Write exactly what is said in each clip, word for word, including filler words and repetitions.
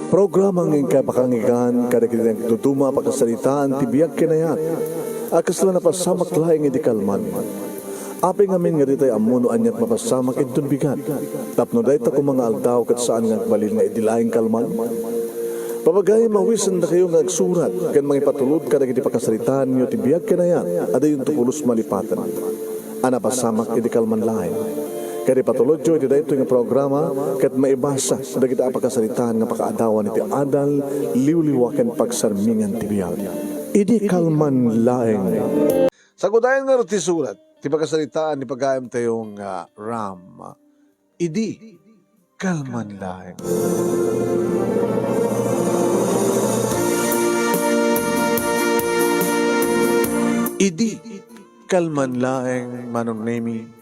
Programa nga inkay pakangigan kadagiti nagduduma a pakasaritaan ti biag ken ayat a kasla napasamak laeng idi kalman. Apay ngamin nga ditay ammo no aniat mapasamak inton bigat, tapno dayta koma nga aldaw ket saan nga agbalin nga idi laeng kalman. Papagayam, awisendakayo nga agsurat ken mangipatulod kadagiti pakasaritaanyo ti biag ken ayat a dayonto pulos malipaten a napasamak idi kalman laeng. Ket ipatulodyo iti daytoy nga programa ket maibasa dagiti a pakasaritaan nga pakaadawan iti adal, liwliwa ken pagsarmingan ti biag. Idi kalman laeng. Sagudayen ngarud ti surat ti pakasaritaan ni pagayamtayo nga Ram. Idi kalman laeng. Idi kalman laeng, Manong Nemi,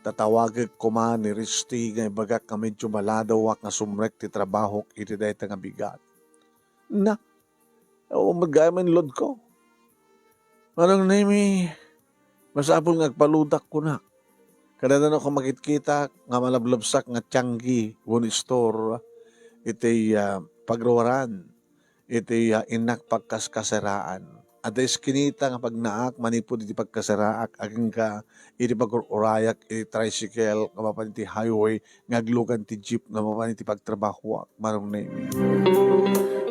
tatawagek koma ni Risti nga ibagak nga medyo maladawak nga sumrek ti trabahok iti dayta nga bigat. Na, awan met gayam inlod ko. Manong Nemi, masapul nga agpaludak kunak. Kadada no kamakitkitak nga malablabsak nga tianggi wenno store iti, ah, pagruaran iti, ah, innak pagkaskasaraan. Adda iskinita nga pagnaak manipud iti pagkasaraak agingga iti pagur-urayak iti tricycle nga mapan iti highway nga aglugan ti jeep nga mapan iti pagtrabahoak, Manong Nemi.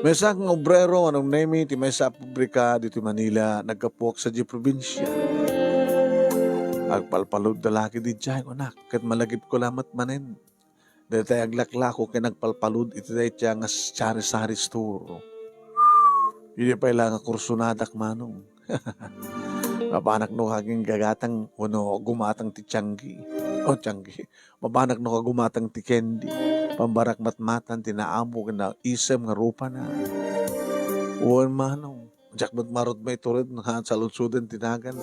Maysa nga obrero, Manong Nemi, ti maysa a pabrika ditoy Manila, naggapuak sadiay probinsia. Agpalpalud da la idiay, kunak, ket malagipko la met manen. Daytay aglaklako ken agpalpalud iti dayta nga sari-sari store. Idi pay la nga kursonadak, Manong. Mapanak no kaginggagatang wenno gumatang ti tianggi. O, tianggi. Mapanak no kagumatang ti candy. Pambarak matmatan ti naammo ken naisem nga rupana. Wen, Manong. Diak met marud maitured no ha saludsoden ti nagan.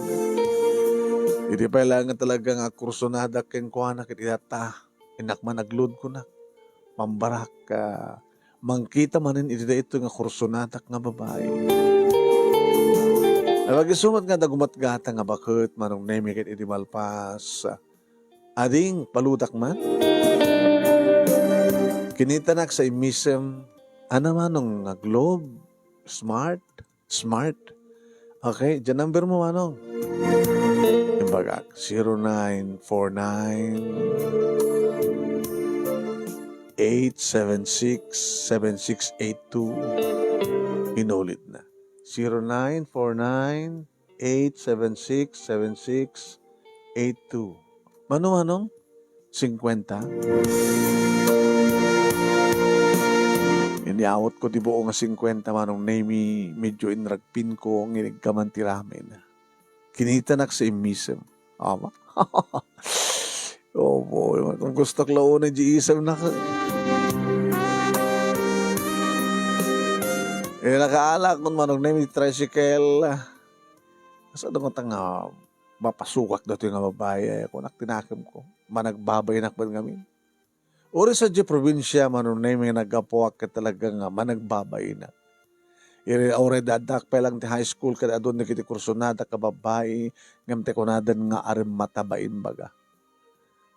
Idi pay la nga talaga nga kursonadak kenkuana ket itatta. Innak man agluod kunak. Pambarak, ah, mangkita manen iti daytoy nga kursonadak nga babai. Nagisumat nga adda gumatgatang nga baket, Manong Nemi, ket idi malpas, ading paludak man. Kinitanak sa immisem, ana, Manong, nga Globe, Smart, Smart. Okay, diay number mo, Manong. Imbagak, zero nine four nine, eight seven six, seven six eight two. Inulit na. Zero nine four nine, eight seven six, seven six eight two. Mano, Manong? Singkwenta? Iniawat ko ti buo nga singkwenta, Manong Nemi, medyo inragpin ko, nginig ka man ti ramen. Kinitanak sa immisem. Ama? Opo, kung gusto ko launay di isem na ka. Eh, nakaalak kun Manong Nemi, tricycle. Asa da nga mapasukak datoy nga babai, eh, kunak ti nakemko. Managbabainak met ngamin. Uri sadiay probinsia, Manong Nemi, nga naggapuak ket talaga nga managbabainak. Iri, uray addaak pay lang ti high school ket adu dagiti kursonadak a babbai ngem ti kunadan nga aremmata bain baga.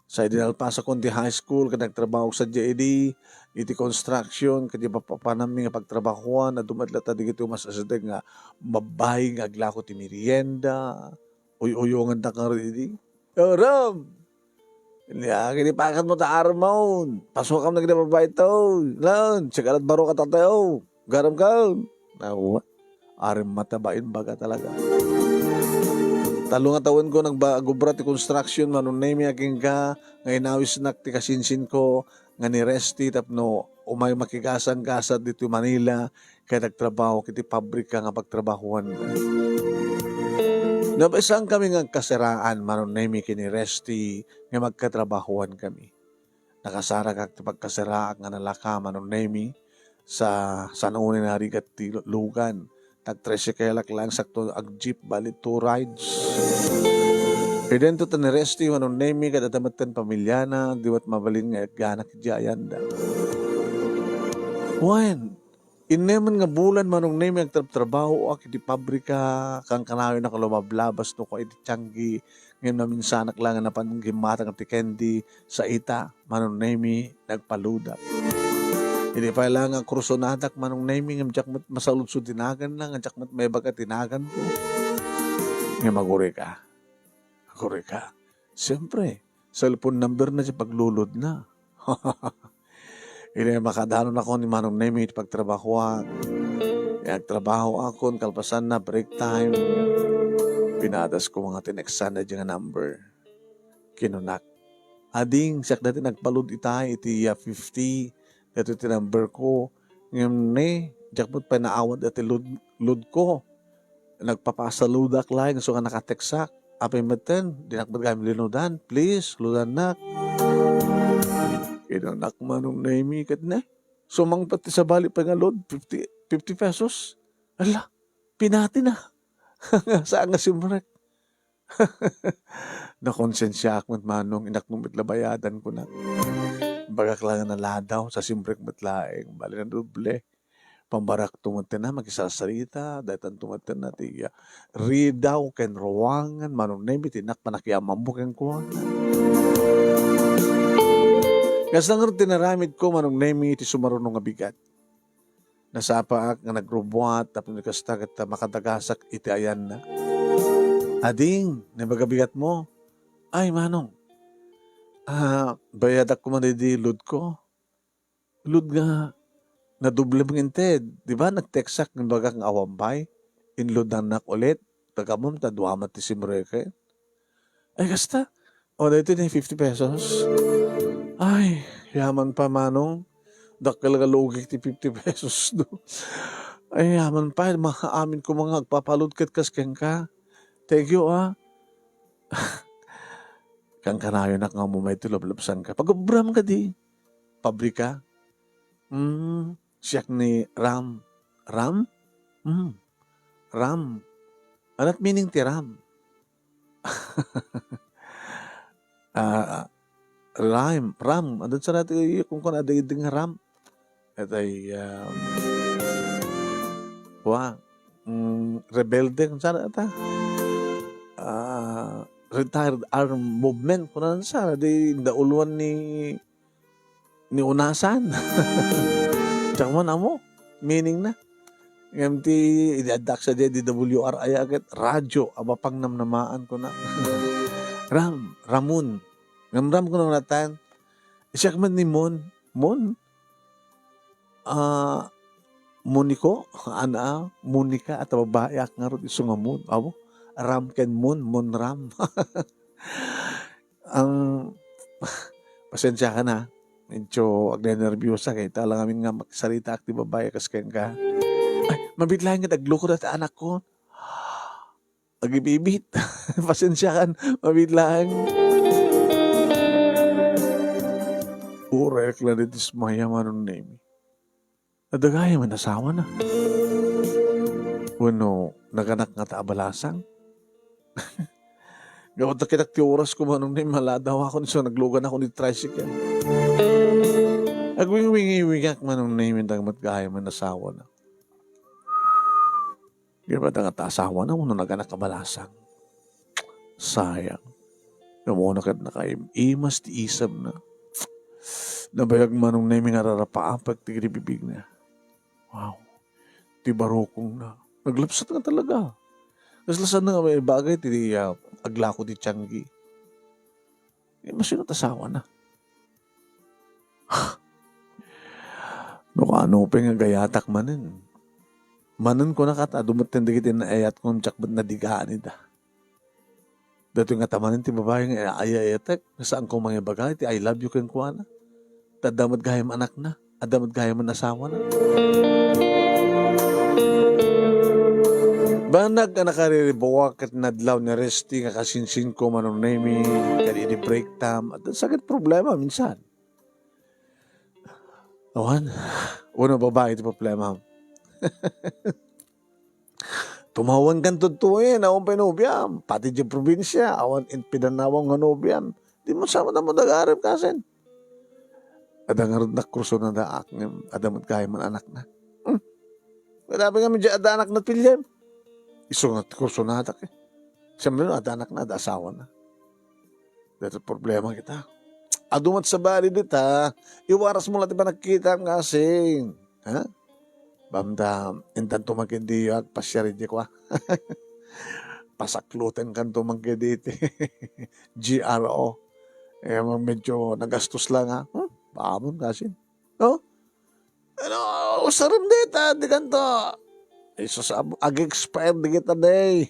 Sa idi nalpasakon ti high school ket nagtrabaho sadiay idi iti construction ket di papapanammi nga pagtrabahoan, adu met latta dagiti umas-asideg nga babbai nga aglako ti merienda, uy-uyongendak ngarud idi. "O, Ram! Nia, kinipakat mo ta armon. Pasukam na kini babai to. Lan, sikalat baro ka tayo. Garam ka." Awa. Aremmata bain baga talaga. Tallo nga tawenko nagba-, agubra ti construction, Manong Nemi, agingga nga inawisnak ti kasinsinko nga ni Resty tapno umay makigasanggasat ditoy Manila ket agtrabaho iti pabrika nga pagtrabahoanna. Napasamak kami nga agkasaraan, Manong Nemi, ken ni Resty nga magkatrabahoan kami. Nakasaragak ti pagkasaraak nga nalaka, Manong Nemi, sa, saan unay narigat ti lugan. Nagtricycle-ak laeng sakto ag-jeep, bali two rides. Idinto ta ni Resty, Manong Nemi, ket adda metten pamiliana, di met mabalin nga agyanak idiay ayanda. Wen, innem nga bulan, Manong Nemi, agtrabtrabahoak iti pabrika, kankanayon a lumablabas no kua iti tianggi, ngem naminsanak laeng nga napan gimmatang ti candy, sa ita, Manong Nemi, nagpaludak. Idi pay la nga kursonadak, Manong Nemi, ngem diak met masaludsod ti naganna, nga diak met maibaga ti naganko. Ngem agurika. Agurika. Siyempre, cellphone number na ti paglulodna. Idi makadanon ako ni Manong Nemi iti pagtrabahoak, agtrabahoakon, kalpasanna, break time, pinadasko nga tineksanna diay nga number. Kinunak, "Ading, siak daytoy nagpalod itay iti, ah, fifty. Daytoy ti number ko. Ngem ne, diak met pay naawat daytoy load, load ko. Nagpapasaludak laeng isu nga nakateksak. Apay metten, dinak met gayam linudan. Please, ludannak." Kinunak, Manong Nemi, ket ne, sumangpet ti sabali pay nga load, fifty, fifty pesos. Ala, pinatina. Saan nga simrek? Nakonsensiaak met, Manong, innak no met la bayadan, kunak. Bagak la nga naladaw, sa simrek met laeng, bali nadoble. Pambarakto met ti na, makisarsarita, daytanto met ti na, ti, ah, ridaw ken ruangan, Manong Nemi, ti innak panakiammo kenkuana. Kasta ngarud ti naramidko, Manong Nemi, ti sumaruno nga bigat. Nasapaak nga nagrubuat tapno kasta ket makadagasak iti ayanna. "Ading, naibaga bigatmo?" "Ay, Manong, ah, bayadak koma daydi load ko. Load nga nadoble met inted. Di ba nagteksak nga imbagak nga awan pay? Inloadannak ulit. Tagamom ta dua met ti simreken." "Ay, kasta? O, daytoy ti fifty pesos." "Ay, yaman pay, Manong. Dakkel nga lugik ti fifty pesos, no? Ay, yaman pay, maamin koma nga agpapalod ket kas kenka. Thank you, ah." Kankanayonak nga umay ti lablabsanka. Pagubram kadi? Pabrika? Hmm, siak ni Ram. Ram? Hmm, Ram. Ania't meaning ti Ram? Ah, rhyme, ram. Adda sa dati, kunkuana, adda idi nga ram. Itay, ah, wa, mm, rebelde, kung saan ata? Ah, retired armed movement, kunana sa, di, dauluan ni ni unasan. Diak man ammo meaning na. Ngem ti idi addak sadiay D W R I a ket radyo a mapangnamnamaan, kuna. Ram, Ramon. Ngem Ram, kuna natan. Siak met ni Mon. Mon? Ah, Moniko? Ana, Monica, at babaeak ngarud isu nga Mon. Abo? Ram ken Mon, Mon Ram. Ang, pasensiakan, ha. Medyo agnenerbiyosa kay ta alangamin nga makigsaritaak ti babai kas kenka. Ay, mabiit laeng ket agluko dayta anakko. Agibibit. Pasensiakan, mabiit laeng. Uray, ak la dismaya, Manong Nemi. Adda gayam a nasawana. Wenno, naganak ngata a balasang? Gapu ta kitak ti oras ko, Manong Nemi, maladawakon isu nagluganakon iti tricycle. Agwingwingiwingak, Manong Nemi, adda met gayam a nasawana. Di ba, ngata asawana wenno naganak a balasang? Sayang. Ngem ket nakaim-imas ti isebna. Nabayag, Manong Nemi, nga rarapaapek ti bibigna. Wow. Ti barukongna. Naglapsat nga talaga. Kasla saan nga maibagay ti, ah, aglako ti tianggi. Eh, masino ti asawana? No kaano pay nga gayatak manen. Manen, kuna, ket adu met dagiti naayatko, diak met nadigaan ida. Daytoy ngata manen ti babai nga ay-ayatek, nga saanko mangibaga iti "I love you" kenkuana. Ta adda met gayam anakna, adda met gayam asawana. Banag a nakariribuak ket nadlaw ni Resty nga kasinsinko, Manong Nemi, ket idi break time, adda sakit problema minsan. Awan, wenno babai ti problema. Tumawankan tudtuyen, awan pay nobiam. Pati diay probinsia, awan in pinanawam nga nobiam. Di mo sama mo dagarem kasen. Adda ngarud nakursunadaak, ngem adda met gayam anakna. Hmm. Kadapi nga media adda anakna piliem. Isu nga kursunadak, eh. Siyempre, no, adda anakna, adda asawana. Daytoy problema kita. Adu met sa bali dita, iwarasmo la ti panagkitam nga asin. Ha? Bamta, intanto man ketdi agpasiar idiay kua. Pasaklotenkanto man ketdi iti G R O. Eh, medyo nagastos la nga, hmm, bamon nga asin. No? Ano, usarem dita, di kanto. Jesus, ag-expire di kita, day.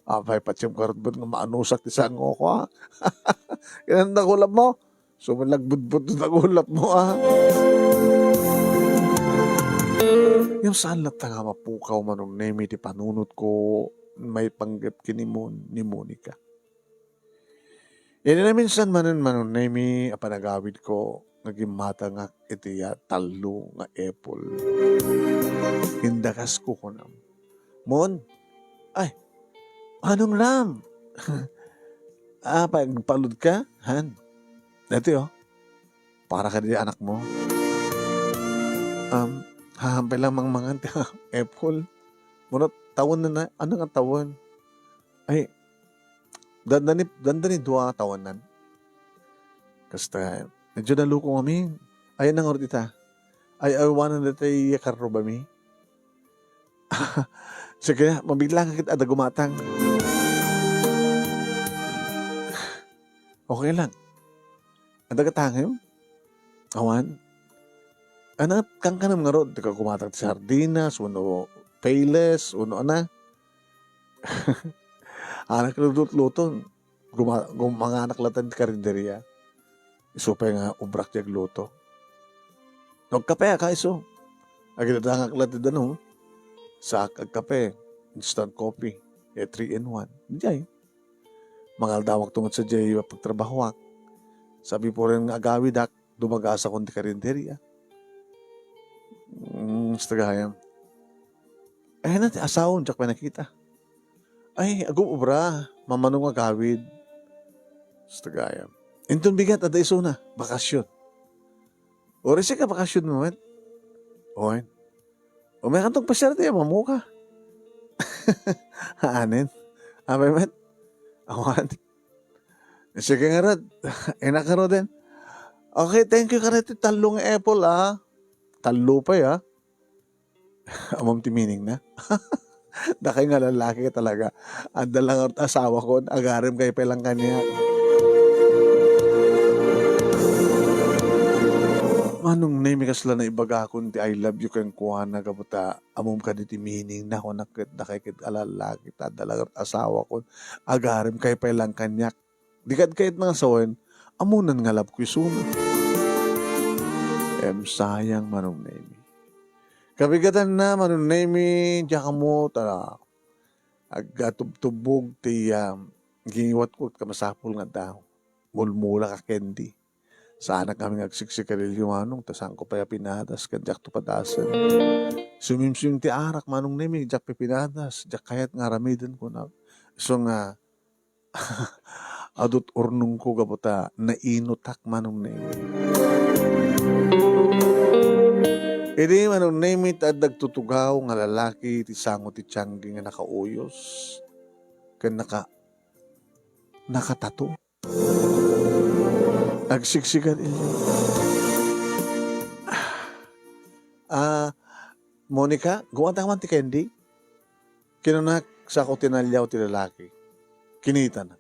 Apay, patiem karudbet nga maanusak ti sango ko, ha? Yan ang nakulap mo. Sumilagbudbud ang nakulap mo, ha? Yung saan latta nga mapukaw, Manong Nemi, ti panunot ko, maipanggep ken ni Mon-, ni Monica. Idi naminsan manen, Manong Nemi, a panagawidko nga gimmatangak iti, ah, tallo nga apple. Indakasko kunam, "Mon, ay, Manong Ram! Ah, pagpalud ka, han? Dati, oh, para ka di anak mo. Um, hahampay lang mangmangan ti apple. Muna, tawen na na. Ano nga tawen? Ay, dandani, dandani dua tawanan." Kasta, medyo nalukong amin. Ay, nangarot ita. Ay, aywanan dita iya karrubami. Sige, mabigla ka kit adda gumatang. Okay lang. Adda gatangem? Awan. Ana, kankanam ngarud, ti kagumatang ti sardinas, wenno Payless, wenno ana. Anak lutluton. Guma-, gumanganak latta ti karinderia. Isu pay nga ubrak ti agluto. No agkape, a, kaiso. Agidadangak latta ti danum. Saak agkape, instant coffee, eh, three in one. Diay. Mangaldawak tungot sa diay pagtrabahoak. Sabi po rin nga agawidak, dumagasakon ti karinderia. Mm, basta gayam. Ay, na ti asawam, diak pay nakita. Ay, agub-obra, mamano nga agawid. Basta gayam. Inton bigat, adda isuna, bakasyon. Uray sika, bakasyon mo, met? Oy. Umaykanto agpasiar ti amamoka. Anen. Apay met? Awan. Sige ngarud. Inak ngaruden. Okay, thank you, kareti. Tallo nga apple, ah. Tallo pay, ah. Ammom ti meaning na? Dakay nga lalaki talaga. Adda lang ngarud asawakon, agarem kay pay lang kaniak. Manong Nemi, kasla naibagakon ti I love you kenkuana gapu ta ammom kadi ti meaning na, kunak ket dakay ket a lalaki ta adda lang ngarud asawakon, agarem kay pay lang kaniak. Di kad kayat nga sawen, ammonan nga love ko isuna. Em, sayang, Manong Nemi. Kabigatanna, Manong Nemi, diak ammo ta agtubtubog ti, ah, giniwatko ket masapul nga adda mulmula ka candy. Saanak ngamin nga agsiksigarilyo, Manong, ta saanko pay a pinadas ken diakto padasen. Sumimsim ti arak, Manong Nemi, diak pay pinadas, diak kayat nga aramiden, kunam. Isu nga, adut urnongko gapu ta nainutak, Manong Nemi. Idi, Manong Nemi, ta adda agtutugaw nga lalaki ti sango ti tianggi nga nakauyos ken naka-, nakatato. Agsigsigarilyo. Ah, Monica, gumatang man ti candy? Kinunak, sako tinaliaw ti lalaki. Kinitana.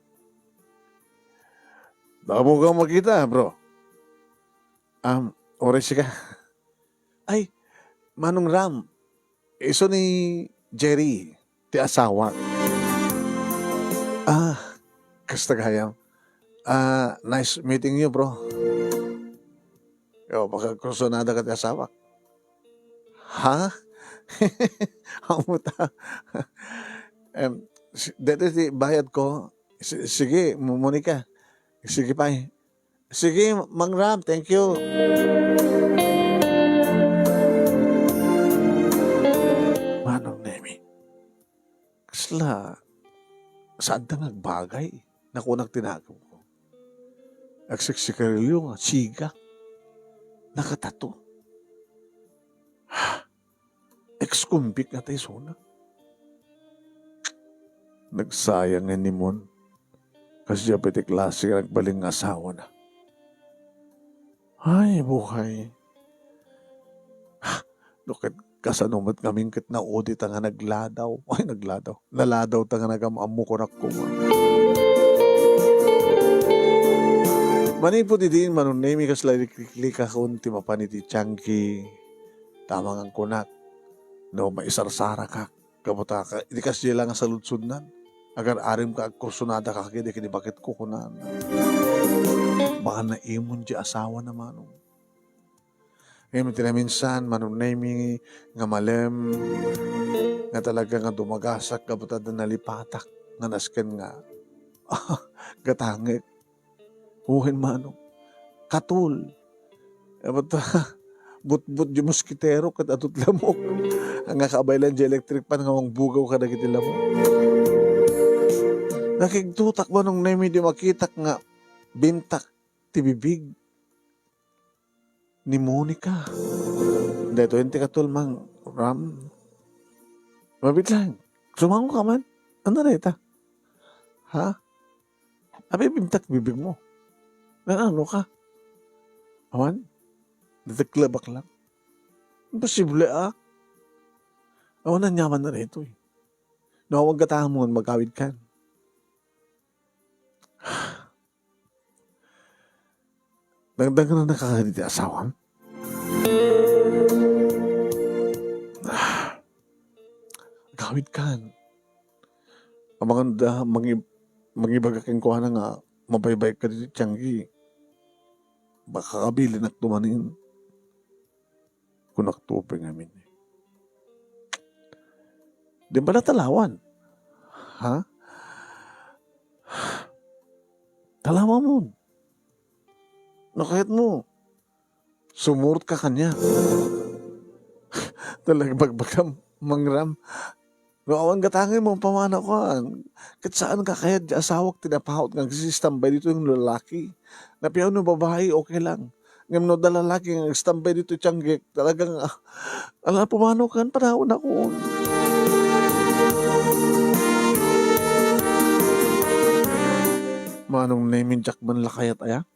Damo ka makita, bro. Um, oras ka. Ay, Manong Ram, isu ni Jerry, ti asawak. Ah, kasta gayam. Ah, nice meeting you, bro. Yo, makagkursunada ka ti asawak. Ha? Amo ta. Em, si-, dito ti bayad ko. Si-, sige, mumuni ka. Sige, pay. Sige, Mang Ram, thank you. Manong Nemi, kasla, saan ta nga agbagay? Nakunak ti nakemko. Agsiksigarilyo nga, siga. Nakatato. Ex-convict nga ta isuna. Nagsayang nga ni Mon. Kasdiay pay ti klase nga nagbalin nga asawana. Ay, buhay. No ket kasano met ngamin ket naudita nga nagladaw. Ay, nagladaw. Naladawta nga nagam-ammo, kunak koma. Manipud idi, Manong Nemi, kasla likliklikakon ti mapan iti tiangki. Tama nga kunak, no maisarsarakak, gapu ta ka-, idi kasdiay la nga saludsodnan, agar-arimka agkursunadaka kadi kadi baketko, kunan. Baka naimon ti asawana, Manong. Ngem iti naminsan, Manong Nemi, nga malem, nga talaga nga dumagasak, gapu ta adda nalipatak, nga nasken nga, gatangek. Wen, Manong. Katol. Gapu ta, butbot ti moskitero ket adu ti lamok. Nga kabaylan ti electric fan nga mangbugaw kadagiti lamok. Nakigtotak, Manong Nemi, idi makitak nga bintak ti bibig ni Monica. Daytoy ti katol, Mang Ram. Mabitlang. Sumangoka man. Ania dayta? Ha? Apay bintak bibigmo? Naan-anoka? Awan? Dayta klabak lang. Imposible, a. Awan, aniamanna daytoy. No awan gatamon, magawidkan. Nagdangngennaka kadi ti asawam? Agawidkan. Amangan da, mangib-, mangibaga kenkuana nga mabaybaykka ditoy tiangki. Baka kabilinakto manen. Kunak to pay ngamin. Di ba natalawan? Ha? Talawamon. No kayatmo, sumurotka kaniak. Talaga bagbagam, Mang Ram. No awan gatangem, mapamanawkan. Ket saan nga kayat ti asawak ti napaut nga agsistambay ditoy nga lalaki. Napiaw no babai, okay lang. Ngem no adda lalaki nga agstambay ditoy tianggek, talagang, ah, ala, pumanawkan, panawanakon. Manong Nemi, diak man la kayat aya?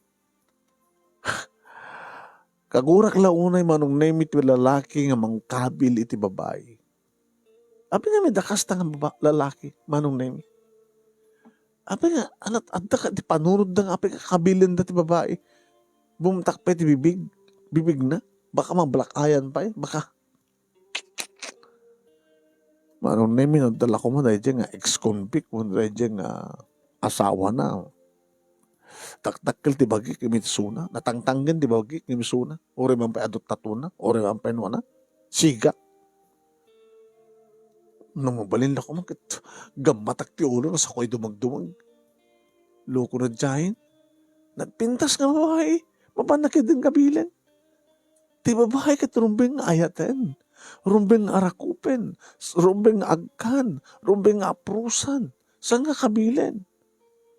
Kagurak la unay, Manong Nemi, ti lalaki nga mangkabil iti babai. Apay nga adda kasta nga baba-, lalaki, Manong Nemi? Apay nga, anat-, adda ka, ti panunotda nga apay nga kabilenda ti babai? Bumtak pay ti bibig, bibigna? Baka mablakayan pay, baka. Manong Nemi, no adda la koma daydiay nga ex-convict, wenno daydiay nga asawana. Takdakkel ti bagik, ngem isuna. Natangtanggen ti bagik, ngem isuna. Uray man pay adu tatuna, uray man pay nuana. Siga. No mabalin la koma ket gammatak ti ulona, sakoy dumagdumag. Loko na diay. Nagpintas nga babai. Mapan na ketdin kabilen. Ti babai ket rumbeng nga ayaten. Rumbeng nga arakupen. Rumbeng nga agkan. Rumbeng nga aprusan. Saan nga kabilen?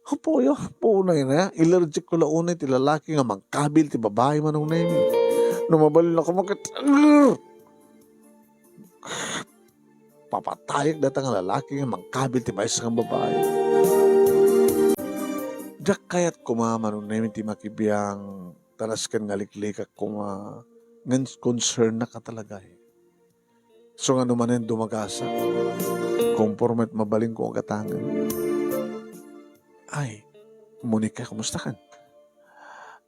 Apo, ayo, apo, unay na. Ilerjek ko la unay ti lalaki nga mangkabil ti babai, Manong Nemi. No mabalin la koma ket, papatayek dayta nga lalaki nga mangkabil ti maysa nga babai. Diak kayat koma, Manong Nemi, ti makibiang, ta nasken nga liklikak koma, ngem concern na ka talaga, eh. So, nga no manen dumagasak, konforme ti mabalinko a gatangen. Ay, Monica, kumusta kan?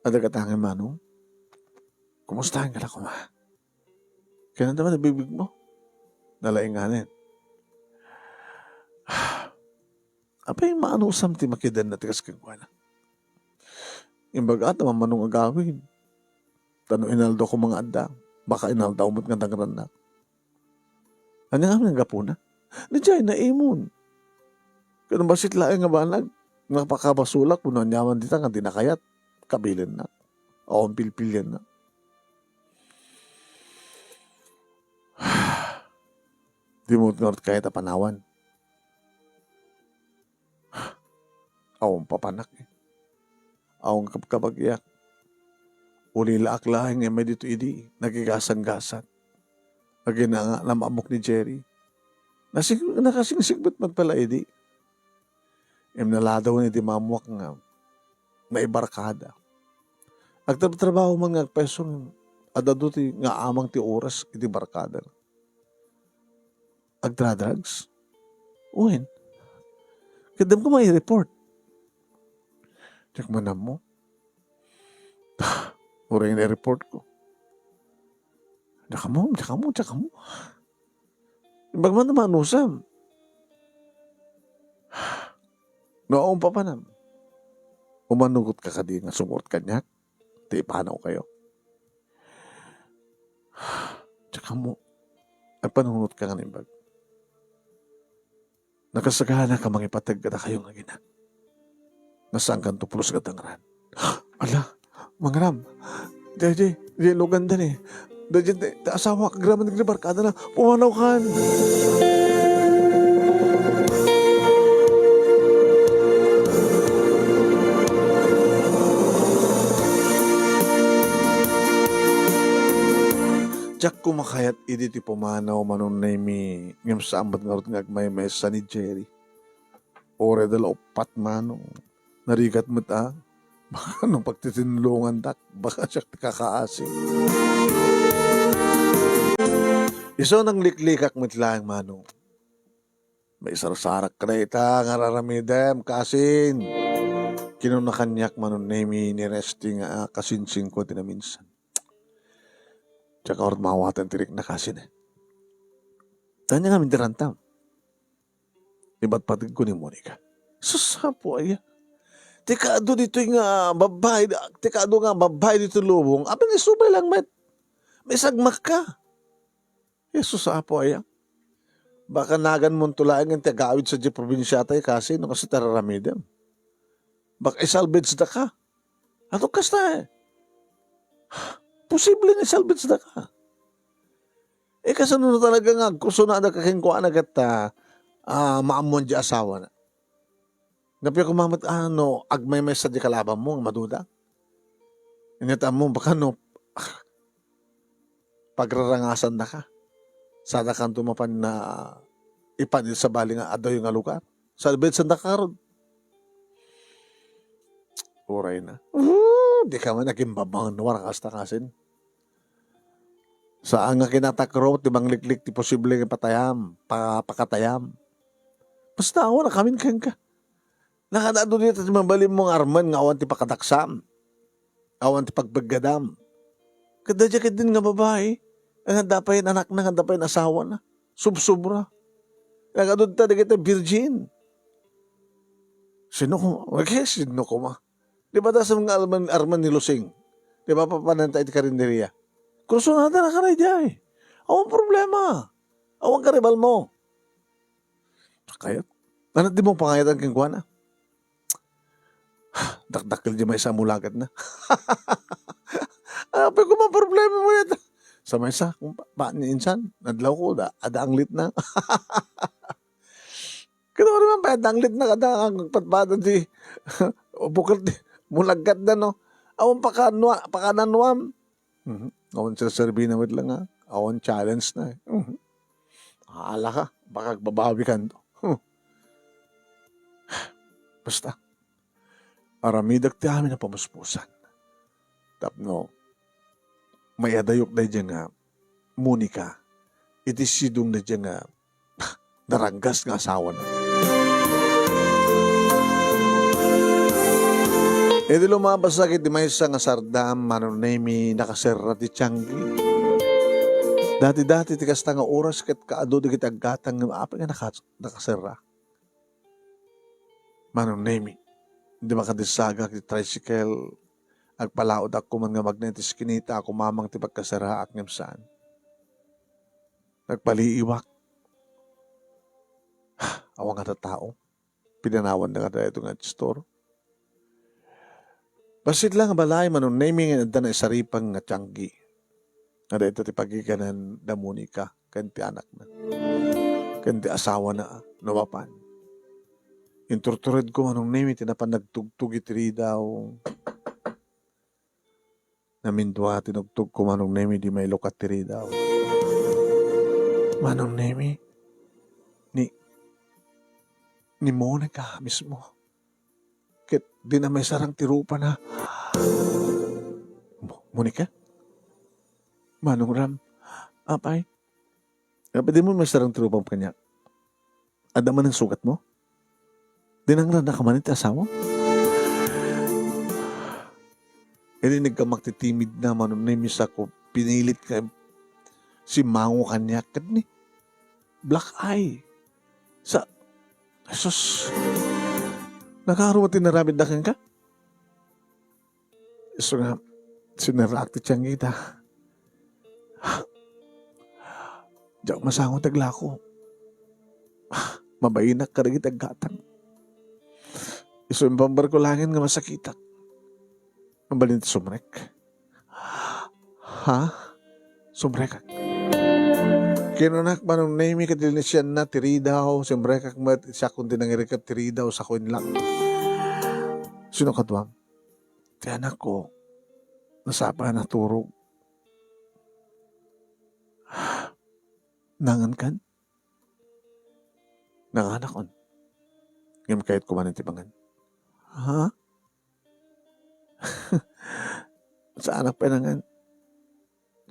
Adda gatangen, Manong? Kumusta kan koma? Kayat na naman nabibig mo? Nalainganen. Apay, maanusam ti makidenna ti kas kenkuana. Imbagak ta mammanong agawid. Ta no inaldaw ko nga adda, baka inaldaw met nga dangrannak. Ania ngamin nga gapuna? Diay, naimon. Ket bassit laeng nga banag, napakabasolak, wenno aniaman dita nga di nakayat, kabilennak. Awan pilpiliennak. Di mo ngarud kayat a panawan. Awan papanak, eh. Awan kabkabagiak. Ulilaak laeng nga immay ditoy idi, nagigasanggasak. Aginana nga namaamok ni Jerry. Nasig-, nakasingsigpet met pay la idi. Ngem naladawen iti maammoak nga naibarkada. Agtrabtrabaho man nga agpayso, adda adu ti nga amang ti oras iti barkada. Agdra-drugs? Wen. Ket dimo koma i-report. Diak man ammo. Uray nga i-report ko. Diak ammo, diak ammo, diak ammo. Imbag man ta maanusam. No, awan papanam. Umanugot ka kadi nga sumurot kaniak? Ti ipanaw kayo. Diak ammo. Ay, panunot ka nga naimbag. Nakasagana ka mangipateg kadakayo nga aginak. Nga saankanto pulos nga dangran. Ala, Mangram. Daydi, di luganda ni. Daydi, ti, ti asawa, agraman dagiti barkadana. Pumanaw kan. Diak koma kayat idi ti pumanaw, Manong Nemy, ngem saan met ngarud nga agmaymaysa ni Jerry. Uray da la uppat, Manong. Narigat met a. Baka no pagtitinulongandak, baka siak ti kakaasi. Isu nangliklikak met laeng, Manong. Maisarsarak ka dayta nga ar-aramidem, kasin. Kinuna kaniak, Manong Nemy, ni Resty nga, ah, kasinsinko ti naminsan. Diak ngarud maawaten ti rikna, kasin, eh. Ania ngamin ti rantam? Ipatpategko ni Monica. Sus, Apo aya. Ti kaadu ditoy nga babbai, ti kaadu nga babbai ditoy lubong, apay nga isubay lang met. Maisagmakka. Jesus, Apo aya. Baka naganmonto laeng ti agawid sadiay probinsiatayo, kasin, no kasta ti ar-aramidem. Baka isalvage daka. Ato kasta, eh. Posible nga isalvage daka. Eh, kasano talaga nga agkursunada ka kenkuana ket, ah, ah, maammoan diay asawana? Napno koma met, ah, no agmaymaysa diay kalabanmo nga maduda? Inyat ammo, baka no, ah, pagrarangasandaka. Sadakanto mapan nga ipan iti sabali nga adayo nga lugar. Salvage sandaka ngarud. Uray na. Ooh, dika man agimbabangon, wara kasta kasin. Saan nga kinatakrot ti mangliklik ti posible nga patayam, pa-, pakatayam. Basta awan a kamin kenka. Nakadaado dita ti mabalinmo nga armen nga awan ti pakadaksam. Awan ti pagbeggadam. Ket daydiay ketdin nga babai, nga adda pay anakna, nga adda pay asawana. Subsobra. Nagaduda dagiti virgin. Sino koma? Ket sino koma? Di ba dasam nga armen, armen ni Lusing? Di ba papananta iti karinderia? Kursunada na ka na idiay. Awan problema. Awan karibalmo. Kayat. Ano di mo pangayatan kenkuana? Dakdakkel di maysa a mulagatna. Apay koma problema mo yata. Sa maysa, kung pa, pa, ni insan, nadlaw ko, da, ada anglitna. Kano naman pa, ada anglitna, kada ang patpada di, bukel di, mulagatna, no? Awan pakanwa-, pakananuam. Mhm. Awan serserbina met lang, ah. Awan challenge na, eh. Mhm. Ala ka, baka agbabawi kanto. Huh. Basta, aramidek ti amin a pamuspusan. Tapno, mayadayok daydiay nga Monica, iti sidong daydiay nga naranggas nga asawana. Idi lumabasnak iti maysa nga sardam, Manong Nemy, nakaserra ti tianggi. Dati-dati ti kasta nga oras ket kaadu dagiti aggatang nga apay nga naka-, nakaserra. Manong Nemy, idi makadisagak ti tricycle, agpalaodak koman nga magna iti eskinita a kumamang ti pagkaserraak ngem saan. Nagpaliiwak. Awan nga tattao. Pinanawanda nga daytoy nga store. Bassit la nga balay, Manong Nemy, nga adda naisaripang nga tianggi. Nga dayta ti pagiganan da Monica ken ti anakna. Ken ti asawana, no mapan. Inturturedko, Manong Nemy, ti napan nagtugtog iti ridaw. Namindua ti nugtogko, Manong Nemy, di mailukat ti ridaw. Manong Nemy, ni, ni Monica mismo. Ket di na maisarang ti rupana. Monica? Manong Ram? Apay? Apay, dimo masarang ti rupam kaniak? Adda manen sugatmo? Dinangrana ka manen ti asawam? Idi nagkammaktitimid na, Manong Nemi, sako pinilit nga simmango kaniak ket ni black eye. Sa, Jesus, nakaaro ti naramidda kenka? Isu nga, sinerraak ti tiangngida. Diak masango ti aglako. Mabainak kadagiti aggatang. Isu impambarko laengen nga masakitak. Mabalin ti sumrek. Ha? Sumrekak. Kinunak, Manong Nemi, ket linisianna ti ridaw. Sumrekak met, siakon ti nangirikep ti ridaw, sako inlak. Sino kaduam? Ti anakko, nasapa a naturog. Nangan kan? Nanganakon. Ngem kayatko manen ti mangan. Ha? Saanak pay nangan.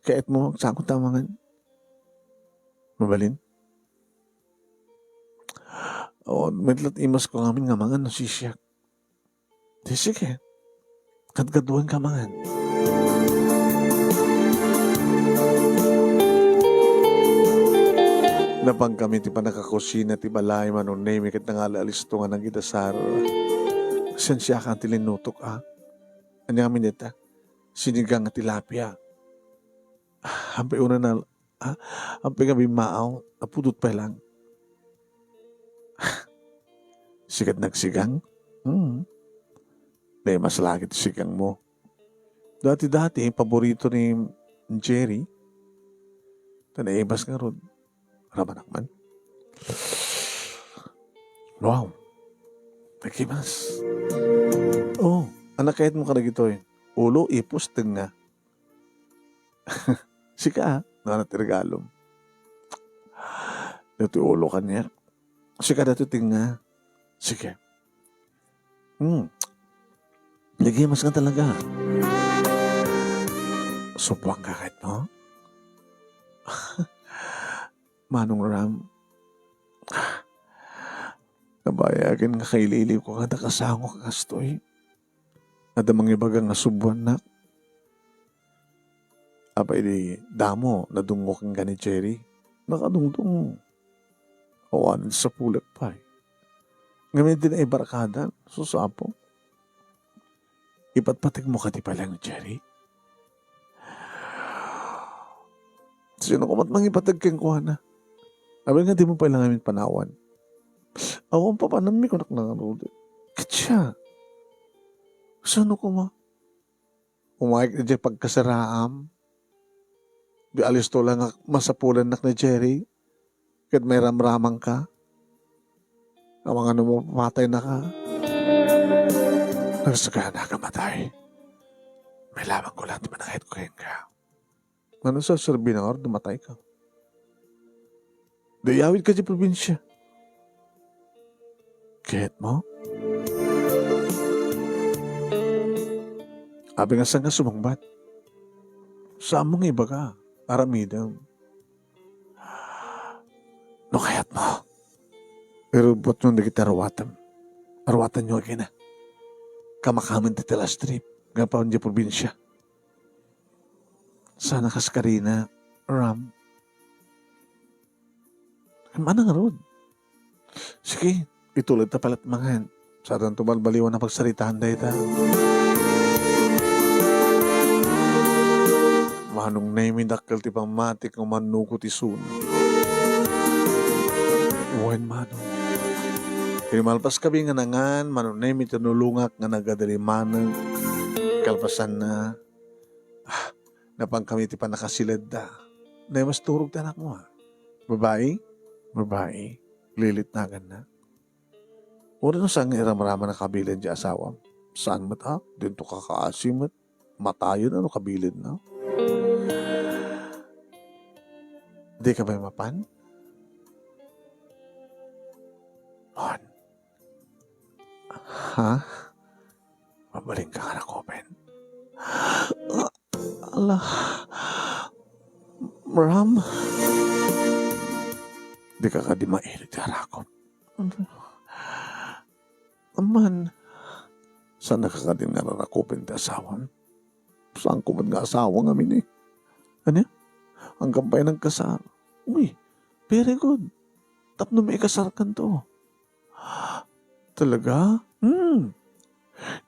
Kayatmo, saan ko ta mangan? Mabalin? O, met la't imasko ngamin nga mangan no sisiak. Di sige. Kadkaduan ka mangan. Napan kami ti pannakakusina ti balay, Manong Nemi, ket nangala-alisto nga nagidasar. Sensiakan ti linnutok, a. Ania ngamin dayta? Sinigang nga tilapia. Hampay unay na, a, hampay nga bimmaaw, napudot pay lang. Sikat nagsigang? Hmm. Naimas lagi ti sigangmo. Dati-dati, paborito ni Jerry. Ta naimas ngarud. Ramanak man. Wow. Nakimas. Oh, anak kayat mo kadagitoy. Ulo, ipos, tenga. Sika, a, no, ano ti regalom? Dati ulo kaniak. Sika dati tenga. Sige. Hmm. Nagimas ka talaga. Subuan ka kahit mo? Manong Ram, nabayagen nga kailiwliwko nga nakasango ka kastoy. Adda mangibaga nga subuannak. Apay di damo nadungngok kenka ni Jerry? Nakadungdung. Awanen sapulek pay. Ngamin di naibarkadan, susapo. Ipatpategmo kadi pay laeng ni Jerry? Sino ka met mangipateg kenkuana? Apay nga dimo pay laeng ngamin panawan? Awan papananmi kunak ngarud. Ket siak, saan koma? Umayek idiay pagkasaraam. Di alisto laeng nga masapulannak ni Jerry. Ket mairamramangka. Amangan no mapapataynaka. Nagsaganaak a matay. Mailawanko laeng ti panangayatko kenka. Mano a serserbi ngarud no matayka? Di ayawidka idiay probinsia. Kayatmo? Apay nga saan ka sumungbat? Saanmo nga ibaga, aramidem. No kayatmo, irubbotyon dagiti aruatem. Aruatenyo agina. Kamakamin ti last trip nga apan idiay probinsia. Saan a kas karina, Ram? Mana ngarud? Sige, ituloy ta pay la't mangan. Saanto balbaliwan a pagsaritaan dayta. Manong Nemi, dakkel ti pammatik nga umannugot isun. Wen, Manong. Iti malpas kami nga nangan, Manong Nemi, tinulongak nga nagadilimmaneg. Kalpasanna, ah, napan kami ti pannakasiledda. Naimas turog ti anakmo, a. Babai? Babai. Lilit naganna. Uray no saan nga iramraman a kabilen ti asawam. Saan met, a? Dinto kakaasi met. Matayen a no kabilenna. Dika pay mapan? Mon. Ha? Mabalinka nga nakopen? Ala, Ram, dika kadi maili ti arakop. Amman, saannaka kadi nga rarakupen ti asawam? Saanko met nga asawa ngamin, eh. Ania? Anggan pay nagkasar. Uy, very good. Tapno maikasarkanto. Talaga? Hmm.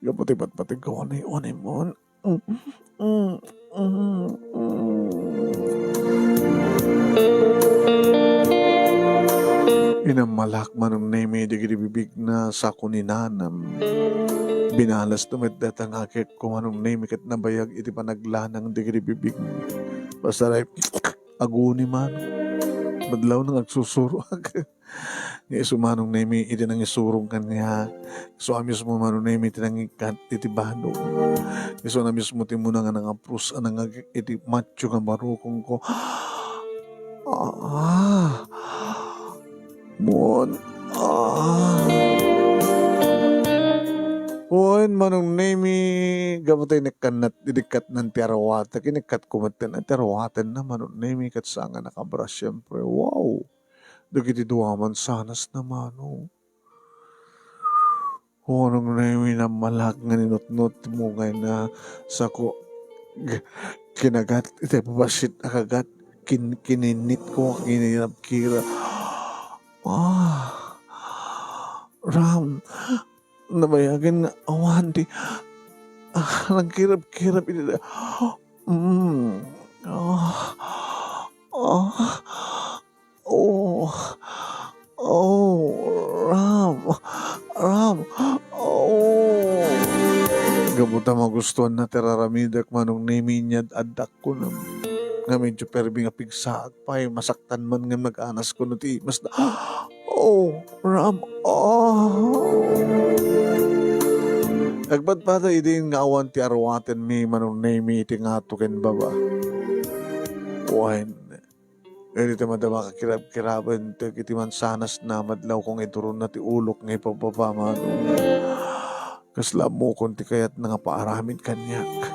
Gapu ti patpategko, unay, unay mo. Mm, mm, mm, mm. Inammalak Manong Nemi dagiti bibigna, sako ni nanam. Binalasna met dayta nga akekko, Manong Nemi, ket nabayag iti panaglanang dagiti bibigna. Basta lay, aguni man. Madlawna nga agsusuroak. Nga isu Manong Nemi iti nangisurong kaniak. Isu a mismo Manong Nemi ti nangikkat iti banong. Isu a mismo ti umuna nga nangapros a nangagik iti matio nga barukongko. Ah. Mon. Ah. Wen, Manong Nemi, gapu ta inikkatna, inikkatnan ti arwatek, inikkatko met ti arwatenna, Manong Nemi, ket saan nga nakabras, siempre. Wow! Dagiti dua a mansanasna, Manong. Manong Nemi, inammalak nga ninutnot ti mungayna, sako, g-, kinagat iti bassit a kagat, kin-, kininnitko, kinirabkirab. Ah, Ram, nabayagen nga awan ti, ah, nagkirabkirab iti da-, mm, ah, ah, oh, oh, Ram, Ram, oh. Gapu ta magustuanna ti raramidek, Manong Nemi, inyad addak kunem. Nga medyo permi nga pigsaak pay, masaktan man ngem nag-anas kuno ti imasna. Oh, Ram, oh. Agpadpada idin nga awan ti arwatenmi, Manong Nemi, iti ngato ken baba. Wen, idi ti madama kakirabkiraben dagiti mansanasna, madlawko nga iduronna ti ulok nga ipababa, Manong. Kasla ammokon ti kayatna nga paaramid kaniak.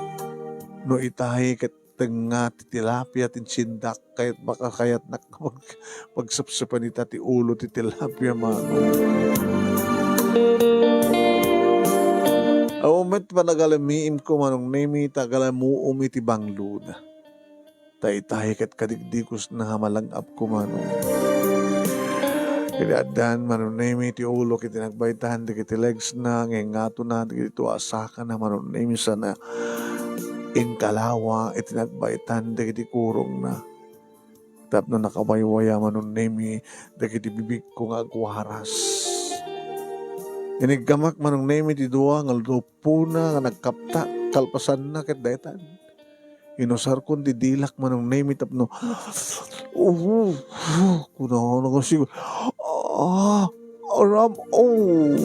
No itahi ket tengnga ti tilapia ti insindak, kayat, baka kayatnak pag-, pagsapsapan ita ti ulo ti tilapia, Manong. Awan met panagalamiimko, Manong Nemi, ta agalamuom iti banglona. Ta itahi ket kadigdigosna nga malang-apko, Manong. Idi addan, Manong Nemi, ti ulo ket inagbaytan dagiti legsna, nga ingatona dagiti tua a sakana, Manong Nemi, sana inkalawa iti nagbaytan dagiti kurongna. Tapno nakawaywaya, Manong Nemi, dagiti bibigko nga agwaras. Iniggamak, Manong Nemi, ti dua nga lupona nga nagkapta, kalpasanna ket daytan. Inusarkon ti dilak, Manong Nemi, tapno, oh, oh, kunana nga siguro, ah, Ram, oh.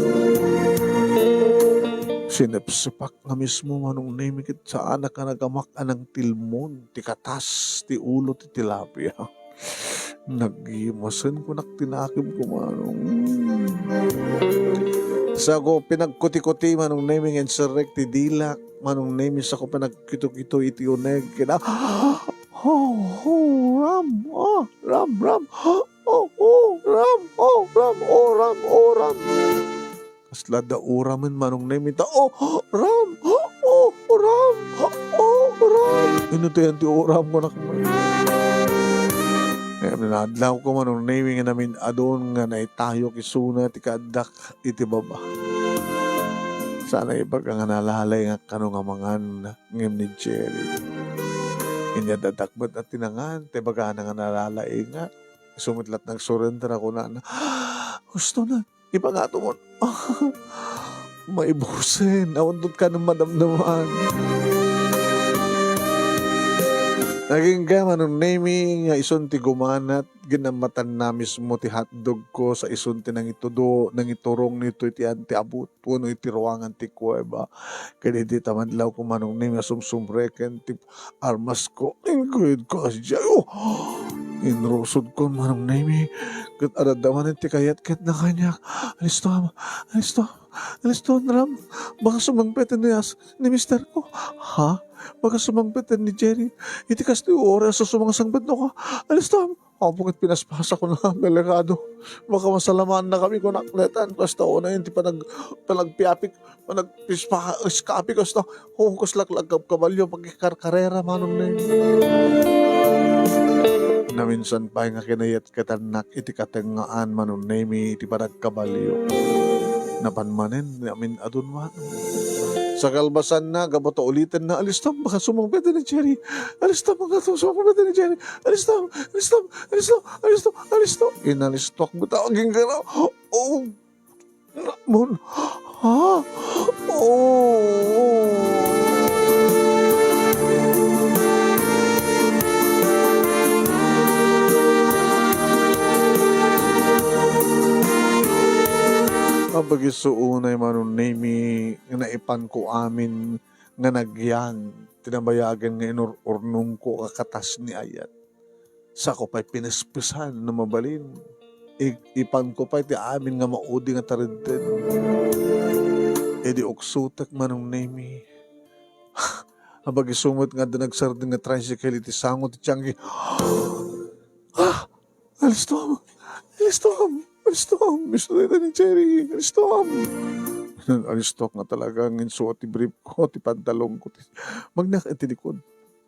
Sinepsepak nga mismo, Manong Nemi, ket saanak a nagamak a nangtilmon ti katas ti ulo ti tilapia. Nagimasen kunak ti nakemko, Manong. Sako, pinagkuti-kuti, Manong Nemi, nga inserrek ti dilak, Manong Nemi, sako, pinagkito-kito iti uneg. Kina, oh, oh, Ram, oh, Ram, Ram, oh, oh, Ram, oh, Ram, oh, Ram, oh, Ram. Kasla da uramen, Manong Nemi, ta, oh, Ram! Oh, Ram! Oh, Ram! Ino ti yan ti uram ko, nak-, ngem nadlawko, Manong Nemi, nga namin-adun nga naitayok isuna ti kaaddak iti baba. Sana ibaga nga nalalaingak kano nga mangan ngem ni Jerry. Inya dadak met a tinangan, ti bagana nga nalalaingak. Isu met latta nagsurrender a kunana, "Gusto na, ipangato mo." Maibusen, awan dut ka nang madamdaman. Nagingga, Manong Nemi, nga isun ti gumanat, ginammatan na mismo ti hotdog ko sa isun ti nangitudo, nangiturong nito iti anti abut, wenno iti ruangan ti kuweba. Ket idi ta madlawko, Manong Nemi, a sumsumreken ti armas ko, inkuyod ko a sadiay. Oh! Inrusodkon, Manong Nemi, ket adda manen ti kayatkayatanna kaniak. Alistom, alistom, alistom, Ram. Baka sumangpet ni as-, ni misterko. Ha? Baka sumangpet ni Jerry. Iti kastoy oras a sumangsangpet no ka. Alistom. Apo ket pinaspasak ko na, delikado. Baka masalamaannakami kunak daytan. Kasta unay ti panag-, panagpiapik, panagpispa-, iskapi kasta. Oh, kas laklagkab kabalio, pakikarkarera, Manong Nemi. Naminsan pay nga kinayatkayatannak iti katengngaan, Manong Nemi, iti panagkabalio. Napan manen ni amin-adun, Manong. Sa kalpasanna, gapu ta ulitenna, "Alistom, baka sumangpet ni Jerry. Alistom, baka sumangpet ni Jerry. Alistom, alistom, alistom, alistom, alistom." Inalistok met agingga. Oh, Ramon. Ha? Oh. Apag isu unay, Manong Nemi, nga naipanko amin nga nagyan ti nabayagen nga inur-urnongko a katas ni ayat. Sako pay pinespesan no mabalin. I-, ipanko pay ti amin nga maudi nga taredden. Idi uksotek, Manong Nemi. Apag isu met nga adda nagsardeng nga tricycle iti sango ti tiangki. Ah! Alistom! Alistom! Alistom! Isu dayta ni Jerry! Alistom! Alistok nga talaga nga insuot ti brief ko, ti pantalon ko, ti magnak iti likod.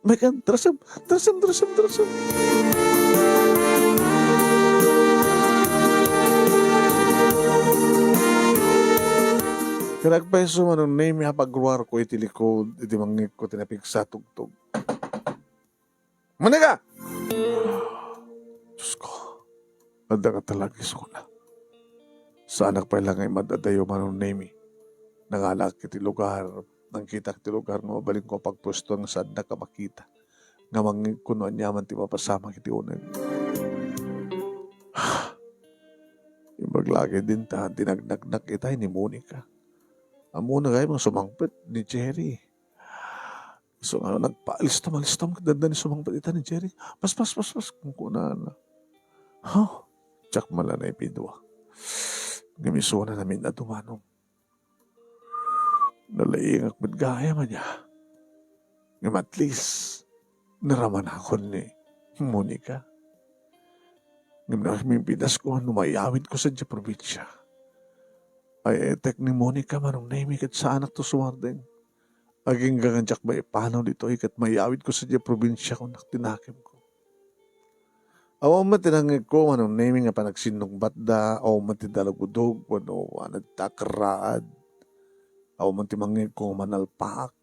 Megan, darasem! Darasem! Darasem! Darasem! Ket agpayso, Manong Nemi, apagruar ko iti likod, iti mangngeg ko ti napigsa tugtog. Monica! Diyos ko, adda ka talaga isu kuna. Saanak pay la nga imad-adayo, Manong Nemi. Nangalaak iti lugar, nangkitak ti lugar nga mabalinko a pagpuesto nga saannak a makita. Nga mangngegko no aniaman ti mapasamak iti uneg. Imbag la ketdin ta dinagdagnak itay ni Monica. Ammona gayam nga sumangpet ni Jerry. Isu nga nagpa-alistom-alistom ket dandani sumangpet ita ni Jerry. "Pas, pas, pas, pas," kunkunana. Ha? Diak man la naibidua. Ngem isuna namin-adu, Manong. Nalaingak met gayam ania. Ngem at least, naramanakon ni Monica. Ngem nakimpintas ko no maiyawidko sadiay probinsia. Ay, etek ni Monica, Manong Nemi, ket saanakto sumardeng. Agingga nga diak maipanaw ditoy ket maiyawidko sadiay probinsia, kunak ti nakemko. Awan met ti nangngegko, Manong Nemi, nga panagsinnungbatda, awan met ti dalagudog, wenno ania ti takerraad. Awan met ti mangngegko nga manalpaak.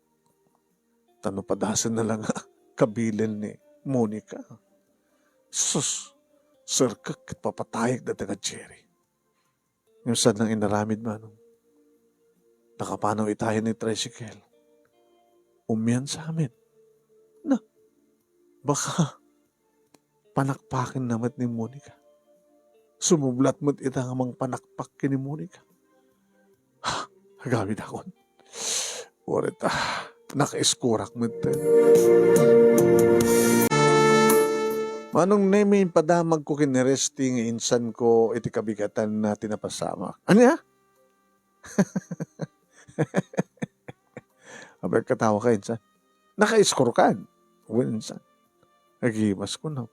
Ta no padasenna la nga kabilen ni Monica. Sus, serkek ket papatayek dayta nga Jerry. Ngem saanna nga inaramid, Manong. Nakapanaw itayen ni tricycle. Umiansa met. Na, baka panakpakenna met ni Monica. Sumublat met ita nga mangpanakpak ken ni Monica. Ha, agawidakon. Uray ta, nakaiskurak met. Manong Nemi, impadamagko ken ni Resty nga insanko iti kabigatanna ti napasamak. Ania? Apay, katawa ka, insan. Nakaiskurkan. Wen, insan. Nagimas ko, no?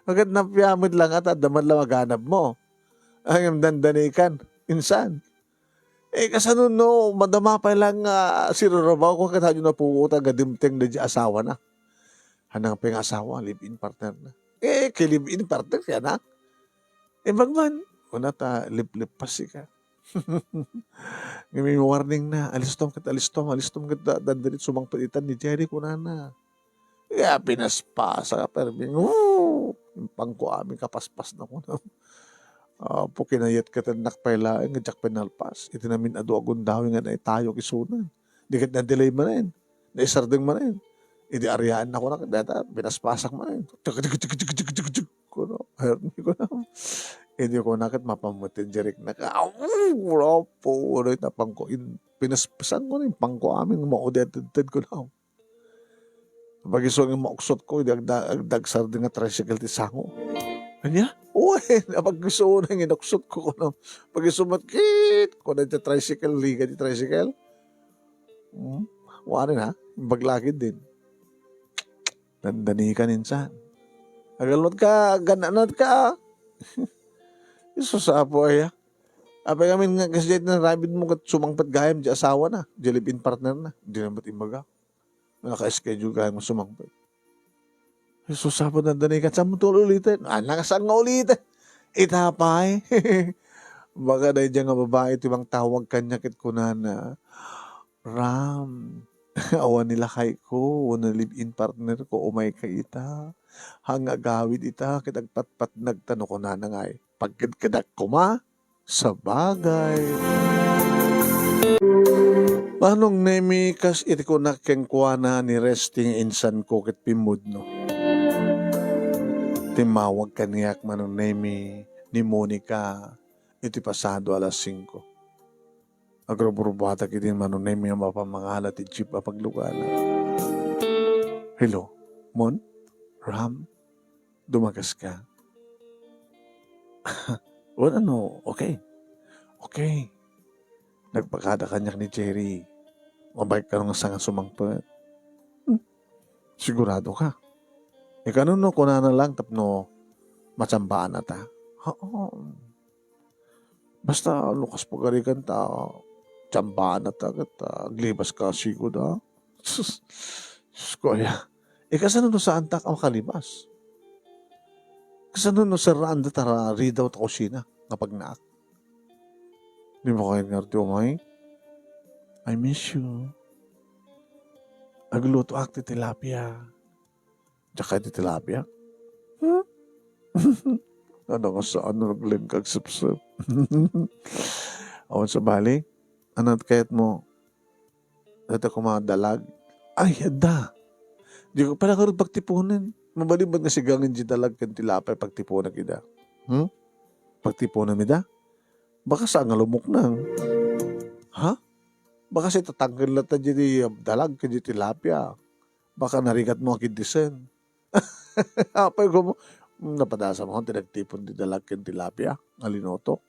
Agad napiamid lang ata, adda man lang maganab mo. Ay, dandanikan. Insan. Eh, kasano no, madama pay lang nga sirurubawko ket adda napuotan nga dimteng daydi asawana. Hanang pay nga asawa, live-in partner na. Eh, ket live-in partner kaya na. Eh, bagman, una ta, liplip pa sika. Ngem warning na, "Alistom ket alistom, alistom ket da-, dandani sumangpet ita ni Jerry," kunana. Ya, pinaspasak a permi. Woo! Impangko amin kapaspas na kuna. Apo, kinayat ket ennak pay laeng nga diak pinalpas. Iti namin-adu a gundaway nga naitayok isuna. Di ket na-delay manen. Naisardeng manen. Idi ariaen na kuna ket dayta, pinaspasak manen. Tsk, tsk, tsk, tsk, tsk, tsk, tsk, kuno. Herni kuno. Idi kuna ket mapan met ti jerikna. Aw, apo, uray napangko in-, pinaspasan ko na, impangko amin, maudi a tedted kuno. Pag-isu nga mauksot ko, idi agda-, agdagsar di nga tricycle ti sango. Ania? Uy, napag-isu na nga inuksot ko, kuno. Pag-isu met, kit, kuno, iti tricycle, liga di tricycle. Hmm? Wari na, baglakid din. Dandani ka, insan. Agalot ka, gananat ka. Jesus, apo, aya. Apay kami nga, kasi dyan na rabbit mo, kat sumangpet gayam, di asawa na, di live-in partner na. Di na met imbaga. Naka-schedule gayam nga sumangpet. Jesus, apo, dandani ka, saan mo to uliten? Ah, nakasaan nga uliten? Itapay. Baka daydiay nga babae, ti mangtawag kaniak, ket kunana, Ram, awan ni lakayko, wenno live-in partner ko, umayka ita. Haan nga agawid ita, ket agpatpatnag ta no kunana ngay, pagkedkedak koma. Sabagay. Manong Nemi, kas iti kunak kenkuana ni Resty nga insanko ket pimmudno. Timmawag kaniak, Manong Nemi, ni Monica iti pasado alas singko. Agrubrubuatak idin, Manong Nemi, a mapamangala ti jeep a paglugana. Hello, Mon? Ram? Dumagaska? Wen, ano? Okay. Okay. Nagpakada kaniak ni Jerry. Mabalik ka nga saan nga sumangpet. Hmm. Sigurado ka? Ikano no kunana lang tapno matsambaanata? Oo. Basta, no kas pagarigan ta, tsambaanata ket, ah, aglibas ka sigud, ah. Sus, Sus ko, aya. Eh, kasano no saantak a makalibas? Kasano no serraanda ta ridaw ta kusina nga pagnaak? Di mo kayat ngarud ti umay? I miss you. Aglutoak ti tilapia. Diak kayat ti tilapia? Hmm? Ano nga saan no naglengkag sepsep? Awan sabali? Ano kayat mo? Data ko mga dalag. Ay, adda. Di ko pala ngarud pagtipunen. Mabalin ba nga sigangen di dalag ken tilapia pagtipunak ida? Hmm? Pagtipunem ida? Baka saan nga lumuknang. Ha? Baka sa itatangken latta di dalag ken di tilapia. Baka narigat mo akiddisen. Apay ko mo, napadasam ako ti nagtipon ti dalag ken tilapia nga linuto.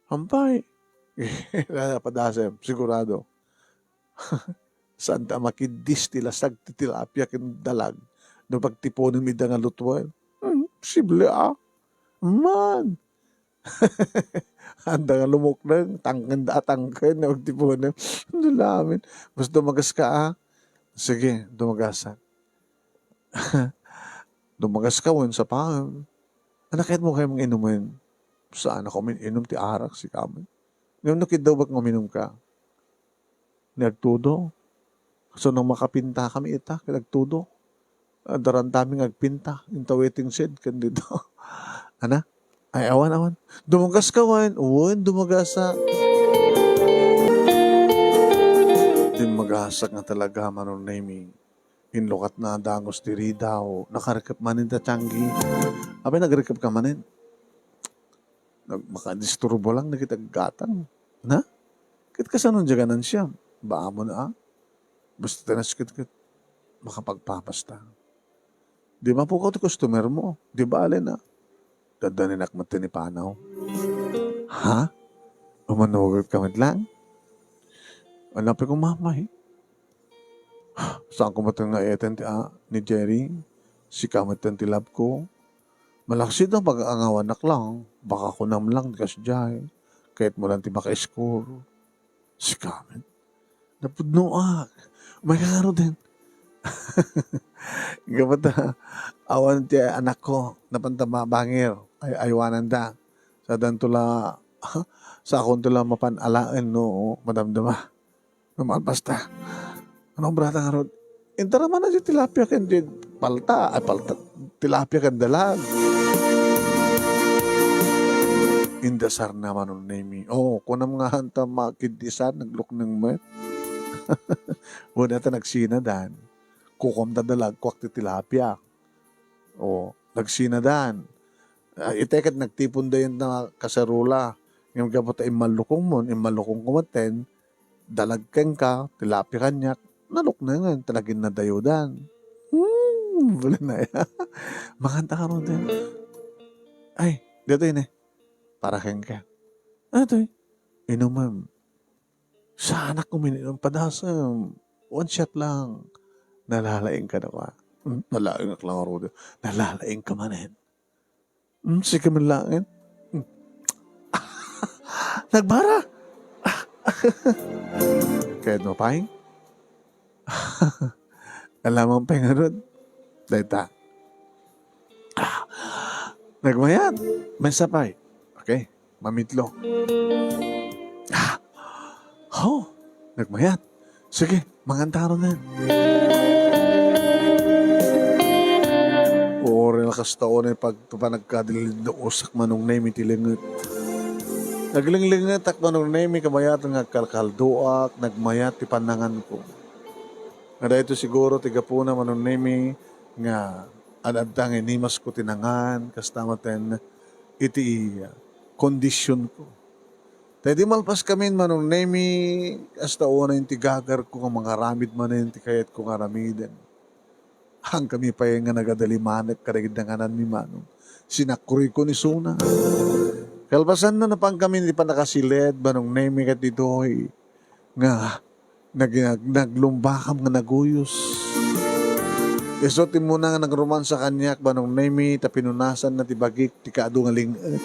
Hampay. Napadasam, sigurado. Saan ta makiddis ti lasag ti tilapia ken dalag no pagtiponem ida nga lutoen? Hmm, posible, ah. Man. Anda nga lumukneng, tangken da, tangken, nga agtiponem. Ano lamin? Basta dumagas ka, ah. Sige, dumagasak. Dumagas ka, wen, sa paan. Ano kayat mo kayat nga inumen? Saan ako min-, inum ti arak, sika man. Ngem no kiddaw ba't nga uminum ka? Ni agtudo. So, nang makapinta kami ita, ket agtudo. Ah, darantami nga agpinta, inta waiting shed, ken dito. Ana? Ay, awan, awan. Dumagas ka, wen? Wen, dumagasak. Dimmagasak nga talaga, Manong Nemi. Inlukat na dangus ti ridaw. Nakarekep manen ta tianggi. Apay, nagrekep ka manen? Nag-, makadisturbo lang dagiti aggatang. Na? Ket kasano diay ganansiam? Baamon a? Basta ta nasket ket makapagpapasta. Di mapukaw ti customer mo. Di bale na. Dadaninak met ti ni panaw. Ha? Umanugot ka met lang? Ania pay ko mamay? Saan ko met nga eten ti, ah, ni Jerry? Sika met ti love ko. Malaksid a pag-angawanak lang. Baka kunam lang ti kasdiay. Kayat mo lang ti maka-score. Sika met. Napudnoak. May kangaro din. Gapu ta, awan ti anak ko. Napanta mabangir. Ay, aywananda. Sa danto la, sa akon to la mapan alaen no madamdama. Naman, basta. Ano, brata nga rod? Intara man na di tilapia ken di palta, ay, palta, tilapia ken dalag. Indasar na, Manong Nemi. Oh, kunam nga hanta makiddisan, naglukneng met. Wala ta nagsinadan. Kukom ta dalag, kuak ti tilapia. Oh, nagsinadan. Ah, iteket nagtipon dayon na kaserola. Ngem gapu ta immallukong mon, immallukong kumaten, dalag kenka, tilapia kaniak, Naluknengen, talaginna dayudan. Hmm, bali na ya. Manganta ka run, te. Ay, dito ini. Para kenka. Atoy, inumem. Saanak ko mininum padasem. One shot lang. Nalalaing ka na ba? Hmm, nalaing ka lang, Rudy. Nalalaing ka manen. Hmm, sige man laeng. Hmm. Nagbara! Kayat mo pay? Alamang pay ngarud. Dayta. Ah, nagmayat. May sapay. Okay. Mamitlo. Ah, oh, nagmayat. Sige, mangantaron na. Uri na kasta unay pag-, panagkadilid no usak Manong Nemi ti linget. Naglinglingetak Manong Nemi, kamayatan nga agkalkalduak, nagmayat ti pannanganko. Nga daytoy siguro ti gapuna Manong Nemi nga ad-adda nga inimasko ti nangan, kasta maten iti kondisionko. Ta idi malpaskamin Manong Nemi, kasta unay ti gagarko nga mangaramid manen ti kayatko nga aramiden. Haan kami pay nga nagadalimanek kadagiti nangananmi Manong. Sinakroyko ni Suna. Kalpasanna, napan kami ti pannakasiled Manong Nemi ket ditoy nga nag-, nag-, naglumbakam nga naguyos. Isu ti immuna nga nangromansa kaniak Manong Nemi, ta pinunasanna ti bagik ti kaadu nga ling-et.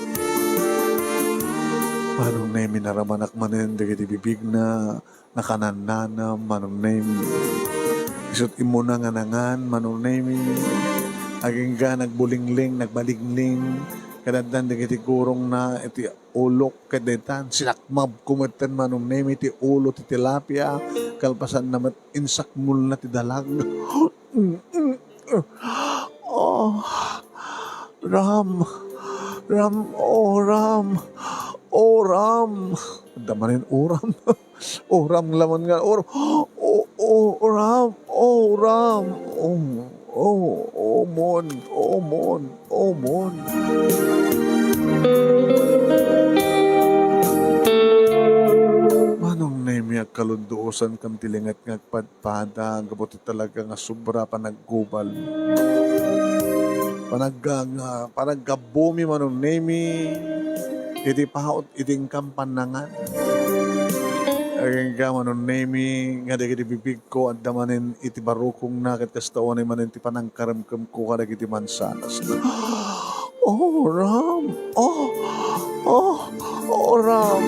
Manong Nemi, naramanak manen dagiti bibigna, nakanannanam Manong Nemi. Isu ti immuna nga nangan Manong Nemi. Agingga nagbulingling, nagbalingling, kadagdan dagiti gurongna iti ulok ket daytan, sinakmabko metten Manong Nemi ti ulo ti tilapia, kalpasanna met insakmulna ti dalag. Oh, Ram, Ram, oh, Ram, oh, Ram. Adda manen, oh, Ram. Oh, Ram laman nga, oh, oh, oh, Ram, oh, Ram. Oh, oh, oh, mon, oh, mon. Omon. Manong Nemi, agkalunduosan kam ti linget nga agpadpada, gapu ti talaga nga sobra panaggubal. Panagga-, nga, panaggabomi, Manong Nemi, iti paut, iti inkam pannangan. Agingga, Manong Nemi, nga dagiti bibig ko, adda manen iti barukongna, ket kasta unay manen ti panangkaremkemko kadagiti mansanasna. Oh, Ram! Oh! Oh! Oh, Ram!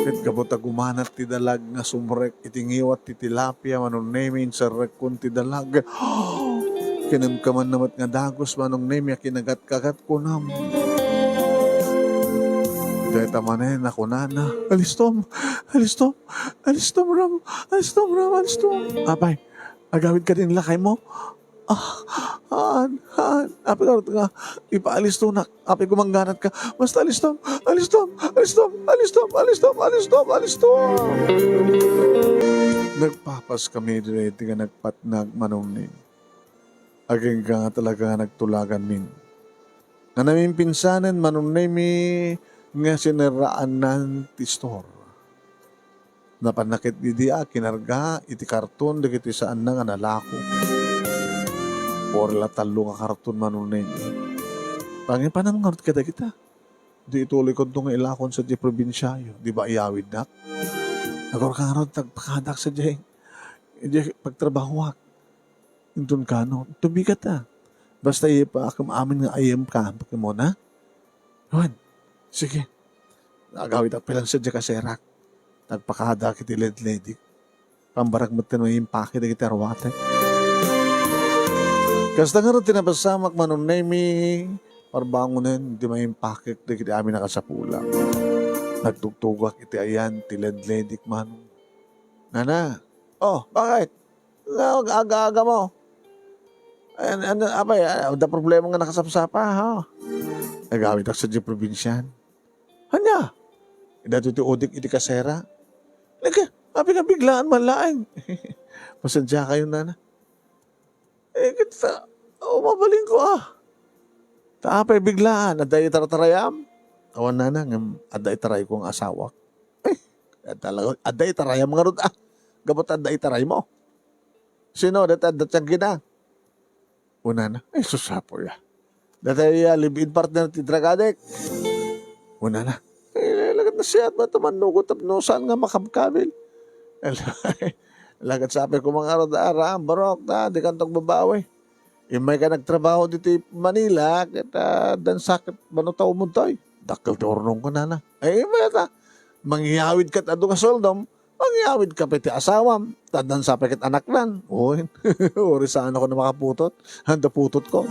Ket gapu ta gumanat ti dalag nga sumrek iti ngiwat ti tilapia, Manong Nemi, inserrekkon ti dalag. Kinemkemanna met nga dagus, Manong Nemi, a kinagatkagat kunam. Dayta manen a kunana, "Alistom! Alistom! Alistom, Ram! Alistom, Ram! Alistom!" Apay, agawid kadi lakaymo? Ah, haan, haan. Apay ngarud nga ipaalistonak? Apay gumangganatka? Basta alistom! Alistom! Alistom! Alistom! Alistom! Alistom! Alistom! Nagpapas kami dayta nga nagpatnag, Manong Nemi. Agingga nga talaga nga nagtulaganmin. Nga namimpinsanen, Manong Nemi, nga sinerraannan ti store. Napanna ket idi a kinarga iti karton dagiti saanna nga nalako. Puro la tallo nga karton, Manong Nemi. Pangipanam ngarud kadagita. Di ituloy kunto nga ilakon sadiay probinsiayo. Di ba iyawidnak? Agurka ngarud, agpakadak sadiay. Idiay pagtrabahoak. Inton kano, tubigat a. Basta ipaakam amin nga ayem ka, pakimuna. Wan, sige. Agawidak pay lang sadiay kaserak. Agpakada iti ledledik. Pambarag met ti maimpake dagiti arwatek. Kasta ngarud ti napasamak, Manong Nemi, parbangonen ti maimpakek dagiti amin a kasapulam. Nagtugtugak iti ayan ti ledledik, Manong. Nana, oh, bakit? Nga aga-aga mo. An-, ano, apay, ah, adda problema nga nakasapsapa, ha? Agawidak sadiay probinsian. Ania? Daytoy ti udik iti kasera. Nagka, apay nga biglaan man laeng. Pasensiakayon, nana. Eh, ket ta, o, mabalinko, ah. Ta apay biglaan, adda itartarayam? Awan, nana, ngem adda itarayko nga asawak. Ay, Talaga, adda itarayam ngarud, ah. Gapu ta adda itaraymo. Sino dayta adda tiangkina? Kunana, "Ay, sus, apo ya. Dayta ya live-in partner ti drug addict." Kunana, "Eh, lagat na siya, ba't mannugot tapno saan nga makabkabil?" Lagat sapay ko, "Mga arod, ara, barok, ta, di kantok babawi. Imay ka nagtrabaho dito Manila, kita dan sakit, mano tao mo toy. Dakkel ti urnong ko, nana. Ay, imay ta. Mangyawid ka, adu nga sueldom, mangyawid ka pay ti asawam, ta dan sapay ket anaknan." Uy, uri saan ako na makaputot. Handa putot ko.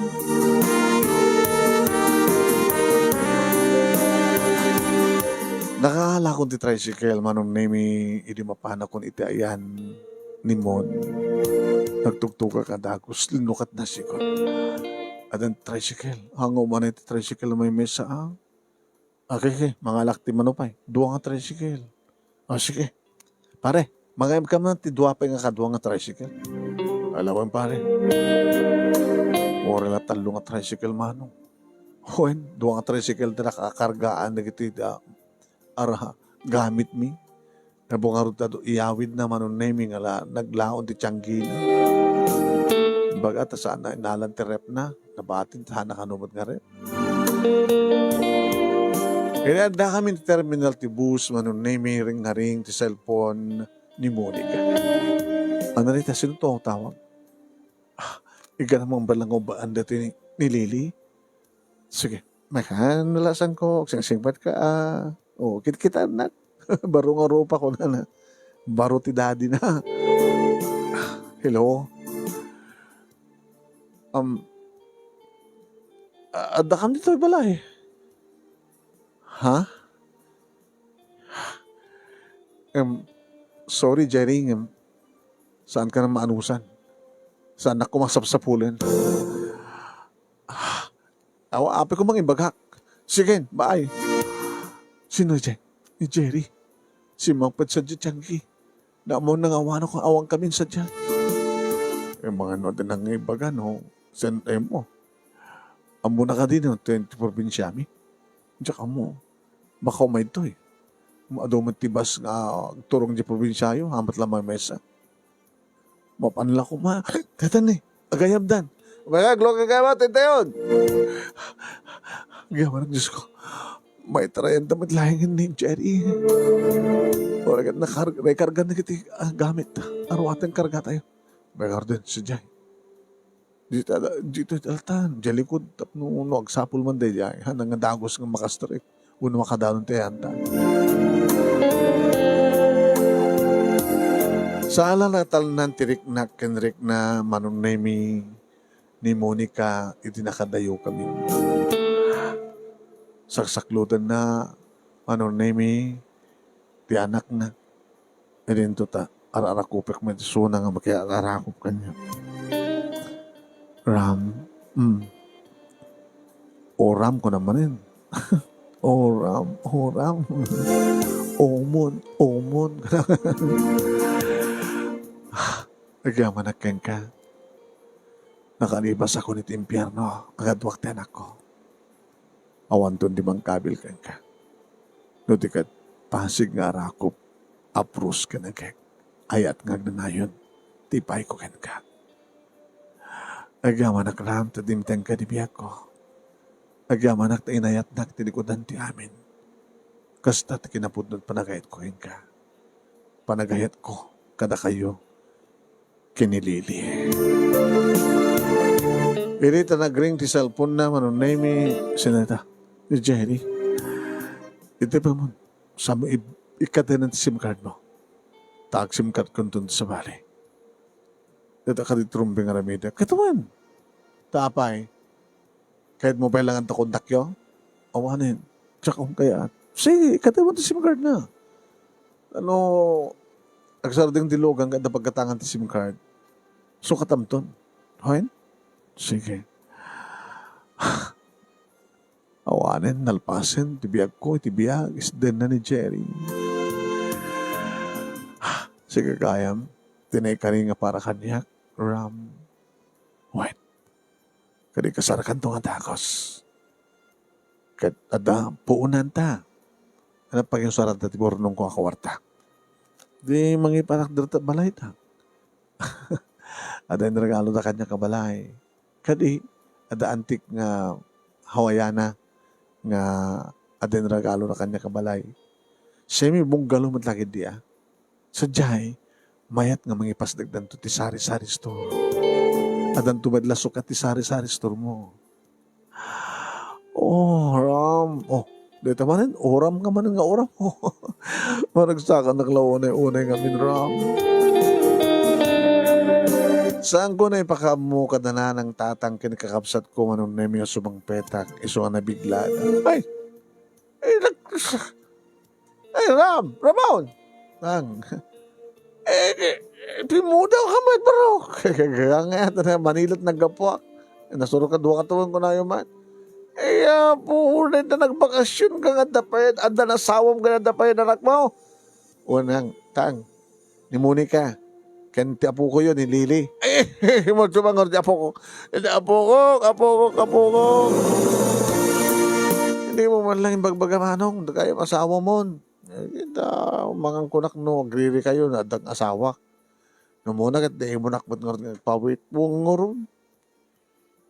Nakaala kon ti tricycle, Manong Nemi, idi mapanakon iti ayan ni Mon. Nagtugtugak a dagus, linukat na sikot. Adan tricycle. Hango man iti tricycle, may mesa, ah. Okay, okay. Mangalak ti manupay. Dua nga tricycle. Ah, sige. Pare, mangayab ka man ti dua pay nga kadua nga tricycle. Alawan, pare. Uri la tallo nga tricycle, Manong. Wen, dua nga tricycle ti nakakargaan dagiti, ah, ara, gamit mi. Nabungarod ta do iyawid na Manong Nemi nga la, naglaon ti tianggina. Baga ta saan na inalan ti ref na, nabatin ta saan na kanumet nga ref. Iti adda kami ti terminal ti bus, Manong Nemi, ring-ngaring ti cellphone ni Monica. Ano rita, sino to tawag? Ah, igana mong balango ba anda ti ni, ni Lily? Sige, makan, lasan ko, singsingpat ka, ah. Oh, kitkitan na. Baro nga rupa ko na na. Baro ti daddy na. Hello? Um, a-, adda kam ditoy balay? Ha? Em, sorry, Jerry, em, saan ka na maanusan? Saan ako masapsapulan? Ah, awa, apay ko mangibagak. Sige, bye. Sino, Jerry? Ni Jerry. Si Mangpet sa Tianggi. Naammo na nga awan ako, awan kami sa dyan. Eh, mga ano din ang ibaga, no? Sen-, eh, mo. Ammo na ka din, no? Twenty probinsya mi. Diyak mo. Baka umay to, eh. Adu met ti bus nga agturong di probinsyayo, hamat la may mesa. Mapan la koma. Daytan ni, agayabdan. Mga, aglo ka kaya, tintayon. Agyaman, Diyos ko. Maitarayan ta met laeng ni Jerry. Wala ket nakar-, naikarga na kiti, ah, gamit. Aruaten karga tayo. May garden, si Jay. Dita, dita, altan, di likod, tapno, no, agsapul man day, ay, ha, nang dagus nga makastrek, wenno makadanon ti ayanta. Saan la natalnan ti riknak ken rikna, Manong Nemi, ni Monica, iti nakadayo kami. Saksakloten na, Manong Nemi, ti anakna. Idinto ta, ar-arakupek met isuna nga makiar-arakop kaniak. Ram, mm. O Ram ko namanen. O Ram, o Ram. Omon, omon. Agyamanak kenka. Nakalibas ako iti impierno, agaduak ti anakko. Awanton di mangkabil kenka. No di ket pasig nga arakop, apros ken agek, ayat nga agnanayon ti ipayko kenka. Agyamanak, Ram, ta dimtengka di biagko. Agyamanak ta inayatnak ti likudan ti amin. Kasta ti kinapudno ti panagayatko kenka. Panagayatko kadakayo ken ni Lily. Idi ta nagring ti cellphone na, Manong Nemi, sinata ni Jerry. Iti pa mo, sa mo ib-, ikkatenan ti SIM card mo. Ta ag-SIM card konton ti sabali. Dita ka di trumbi nga ramida. Katuan. Ta apay, kayat mo pay langan ta kontakyo? Awanen. Tsaka kung kaya, sige, ikkatenan ti SIM card na. Ano, agsardeng ti lugan, kada pagkatangan ti SIM card. So, katamton. Hoy? Sige. Awanen, nalpasen, ti biagko, ti biag, isden na ni Jerry. Sige, gayam, tinay kani nga para kaniak, Ram. Wait. Kadi kasarakan to nga dakos. Ket adda puonanta. Ano pag yung saranta ti burnong ko nga kwarta? Di mangipanak dita balay ta. Adda inregaloda kaniak a balay. Kadi, adda antik nga Hawaiana nga adda inregalona kaniak a balay. Semi-bungalow met la ketdi, a. Sadiay, mayat nga mangipasdagdanto ti sari-sari store. Addanto met la sukat ti sari-sari store mo. Oh, Ram. Oh, dayta manen, uram ka manen nga uram. Maragsakan nak la unay-unay ngamin, Ram. Saanko na ipakaammo kada nanang tatang ken kakabsatko, Manong Nemi, a sumangpetak, isu a nabigla. Ay! Ay, nag-, ay, Ram, Ramon! Nang, eh, eh, eh, pimudaw ka met, bro. Kaya nga, Manila't naggapuak. Nasuro ka, dua ka tuon ko na man. Eh, ah, puhunan na nagbakasyon ka nga dapit. Anda nasawam ka na dapit, anak mo? Unang, tang, ni Monica. Ken ti apo ko yun, ni Lily. Ay, mo tumangor ti apo ko. Ti apo ko, apo ko, apo ko. Hindi mo man lang imbagbaga, Manong, da kayo asawa mo. Eh, kita, mangan kunak no, agriri kayo na adda asawak. No muna ket di mo nakmet nga agpawit. Wangor.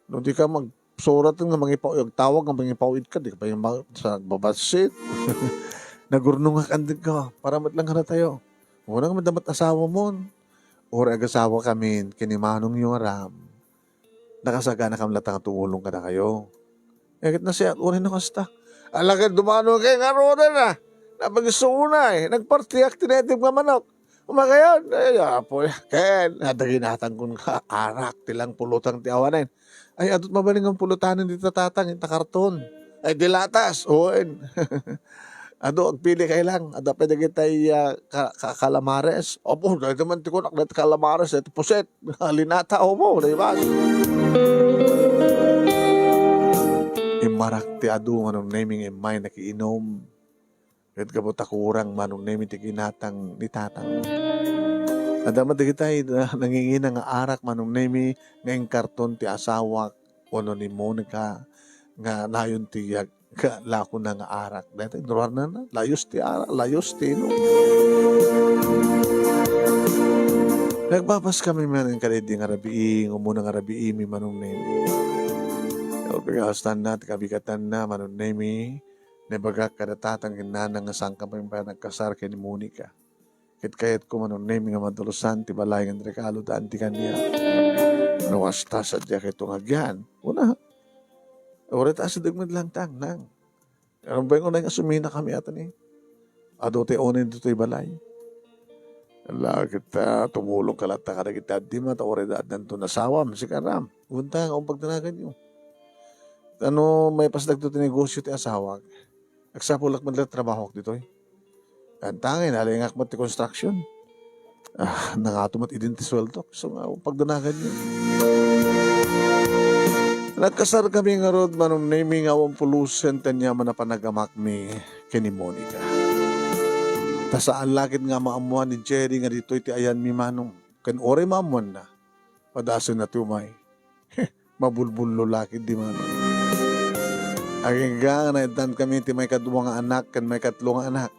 No di ka magsurat nga mangipaw-, agtawag nga mangipawid ka, di ka pa yung ma-, sa nagbabatsit. Nagurnong nga kandig ka, para met lang karatayo. Muna nga madamat asawa mo. Or agasawa kami, kini Manong yung aram. Nakasagana kam latang tumulong kadakayo. Eh, ket nasiak, uray no kasta. Ala ket dumano kay nga roda na. Napagisuunay, nagpartiak ti naitib nga manok. Umakayon, ay, apo, ken, adda ginatang kun nga arak, ti lang pulutang ti awanen. Ay, adut mabalin nga pulutanen dita tatang, ita karton. Ay, di latas, uen. Adu, agpili kay lang. Adda pay dagitay, ah, ka-, ka-, calamares. Apo, dahil naman ti kunak, dahil calamares, dahil puset. Linata, opo, di ba? Immarak ti adu, Manong Nemi nga immay nakiinom. Ket gapu ta kurang, Manong Nemi, ti ginatang ni tatang. Adda met dagitay, ah, nangingina nga arak, Manong Nemi, nga inkarton ti asawak, wenno ni Monica, nga nayon ti yag-, Ka-, lako na nga arak. Daytoy, durar na na. Layus ti arak, layus ti inom. Nagpapas kami manen kadaydi nga rabii, nga umuna nga rabii mi Manong Nemi. Kagastanna, ti kabigatanna, Manong Nemi. Naibagak kada tatang ken nanang nga saan ka pay nagkasar ken ni Monica. Ket kayatko, Manong Nemi, nga madalusan ti balay nga inregaloda anti kaniak. No kasta, sadiak ito nga agyan. Una, uray ta asideg met lang tang, nang. Ano ba yung unay nga sumina kami ata ni? Adu ti unay ditoy balay. Ala, ket, ah, tumulong ka latta kadagiti adda, ta uray da addanto nasawam, sika Ram. Unta nga umpagdanagan yo. Ano, maipasdagto ti negosyo ti asawak. Agsapulak met la trabahok ditoy. Antangay, nalingak met ti construction. Ah, nangato met idin ti sueldok. So nga, pagdanagan niya. Nagkasar kami ngarud, Manong Nemi, nga awan pulusen ti aniaman a panagamakmi ken ni Monica. Ta saan la ket nga maammuan ni Jerry nga ditoy ti ayanmi, Manong. Ken uray maammuanna, padasenna ti umay. Mabulbullo la ketdi, Manong. Agingga nga naitdan kami ti maikadua nga anak ken maikatlo nga anak.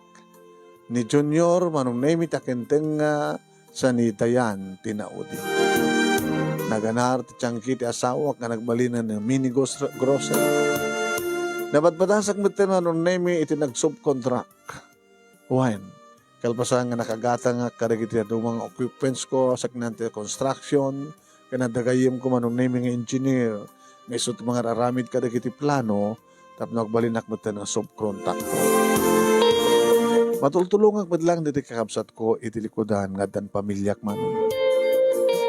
Ni Junior, Manong Nemi, ti akenteng nga saan ni Dayan ti naudi. Naganar ti tiangki ti asawak nga nagbalinen nga mini gos-, grocery. Napadpadasak met ti Manong Nemi iti nagsubcontract. Wen, kalpasan nga nakagatangak kadagiti dadduma nga equipments ko, saknaan ti construction, ken adda gayyemko Manong Nemi nga engineer, nga isu ti mangararamid kadagiti plano tapno agbalinak metten nga subcontractor. Matultulongak met lang dagiti kakabsatko iti likudan nga addan pamiliak, Manong.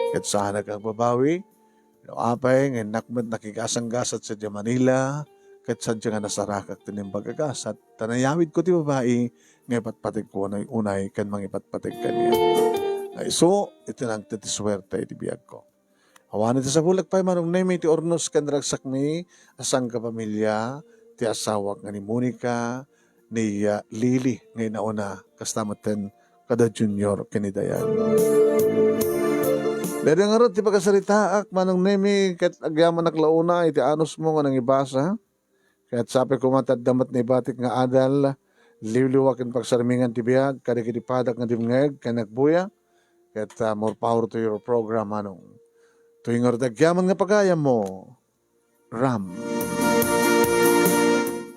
Ket saanak nga agbabawi, no apay nga innak met nakigasanggasat sadiay Manila, ket sadiay nga nasarakak ti naimbag a gasat, ta nayawidko ti babai nga ipatpategko unay-unay ken mangipatpateg kaniak. Nga isu iti nagtitisuerte iti biagko. Awan iti sabulek pay Manong Nemi ti urnos ken ragsakmi a sangkapamilya ti asawak nga ni Monica, ni, ah, Lily nga inauna, kasta metten kada Junior ken ni Dayan. Daydi ngarud ti pakasaritaak, Manong Nemi, ket agyamanak la unay iti anusmo nga nangibasa. Ket sapay koma ti adda met naibatik nga adal liwliwa ken pagsarmingan ti biag kadagiti padak nga dimngeg ken agbuya. Ket, ah, more power to your program, Manong. Toy ngarud agyaman nga pagayammo, Ram.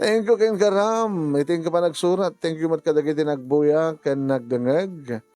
Thank you kenka, Ram. Iti inka panagsurat. Thank you met kadagiti nagbuya ken nagdengeg.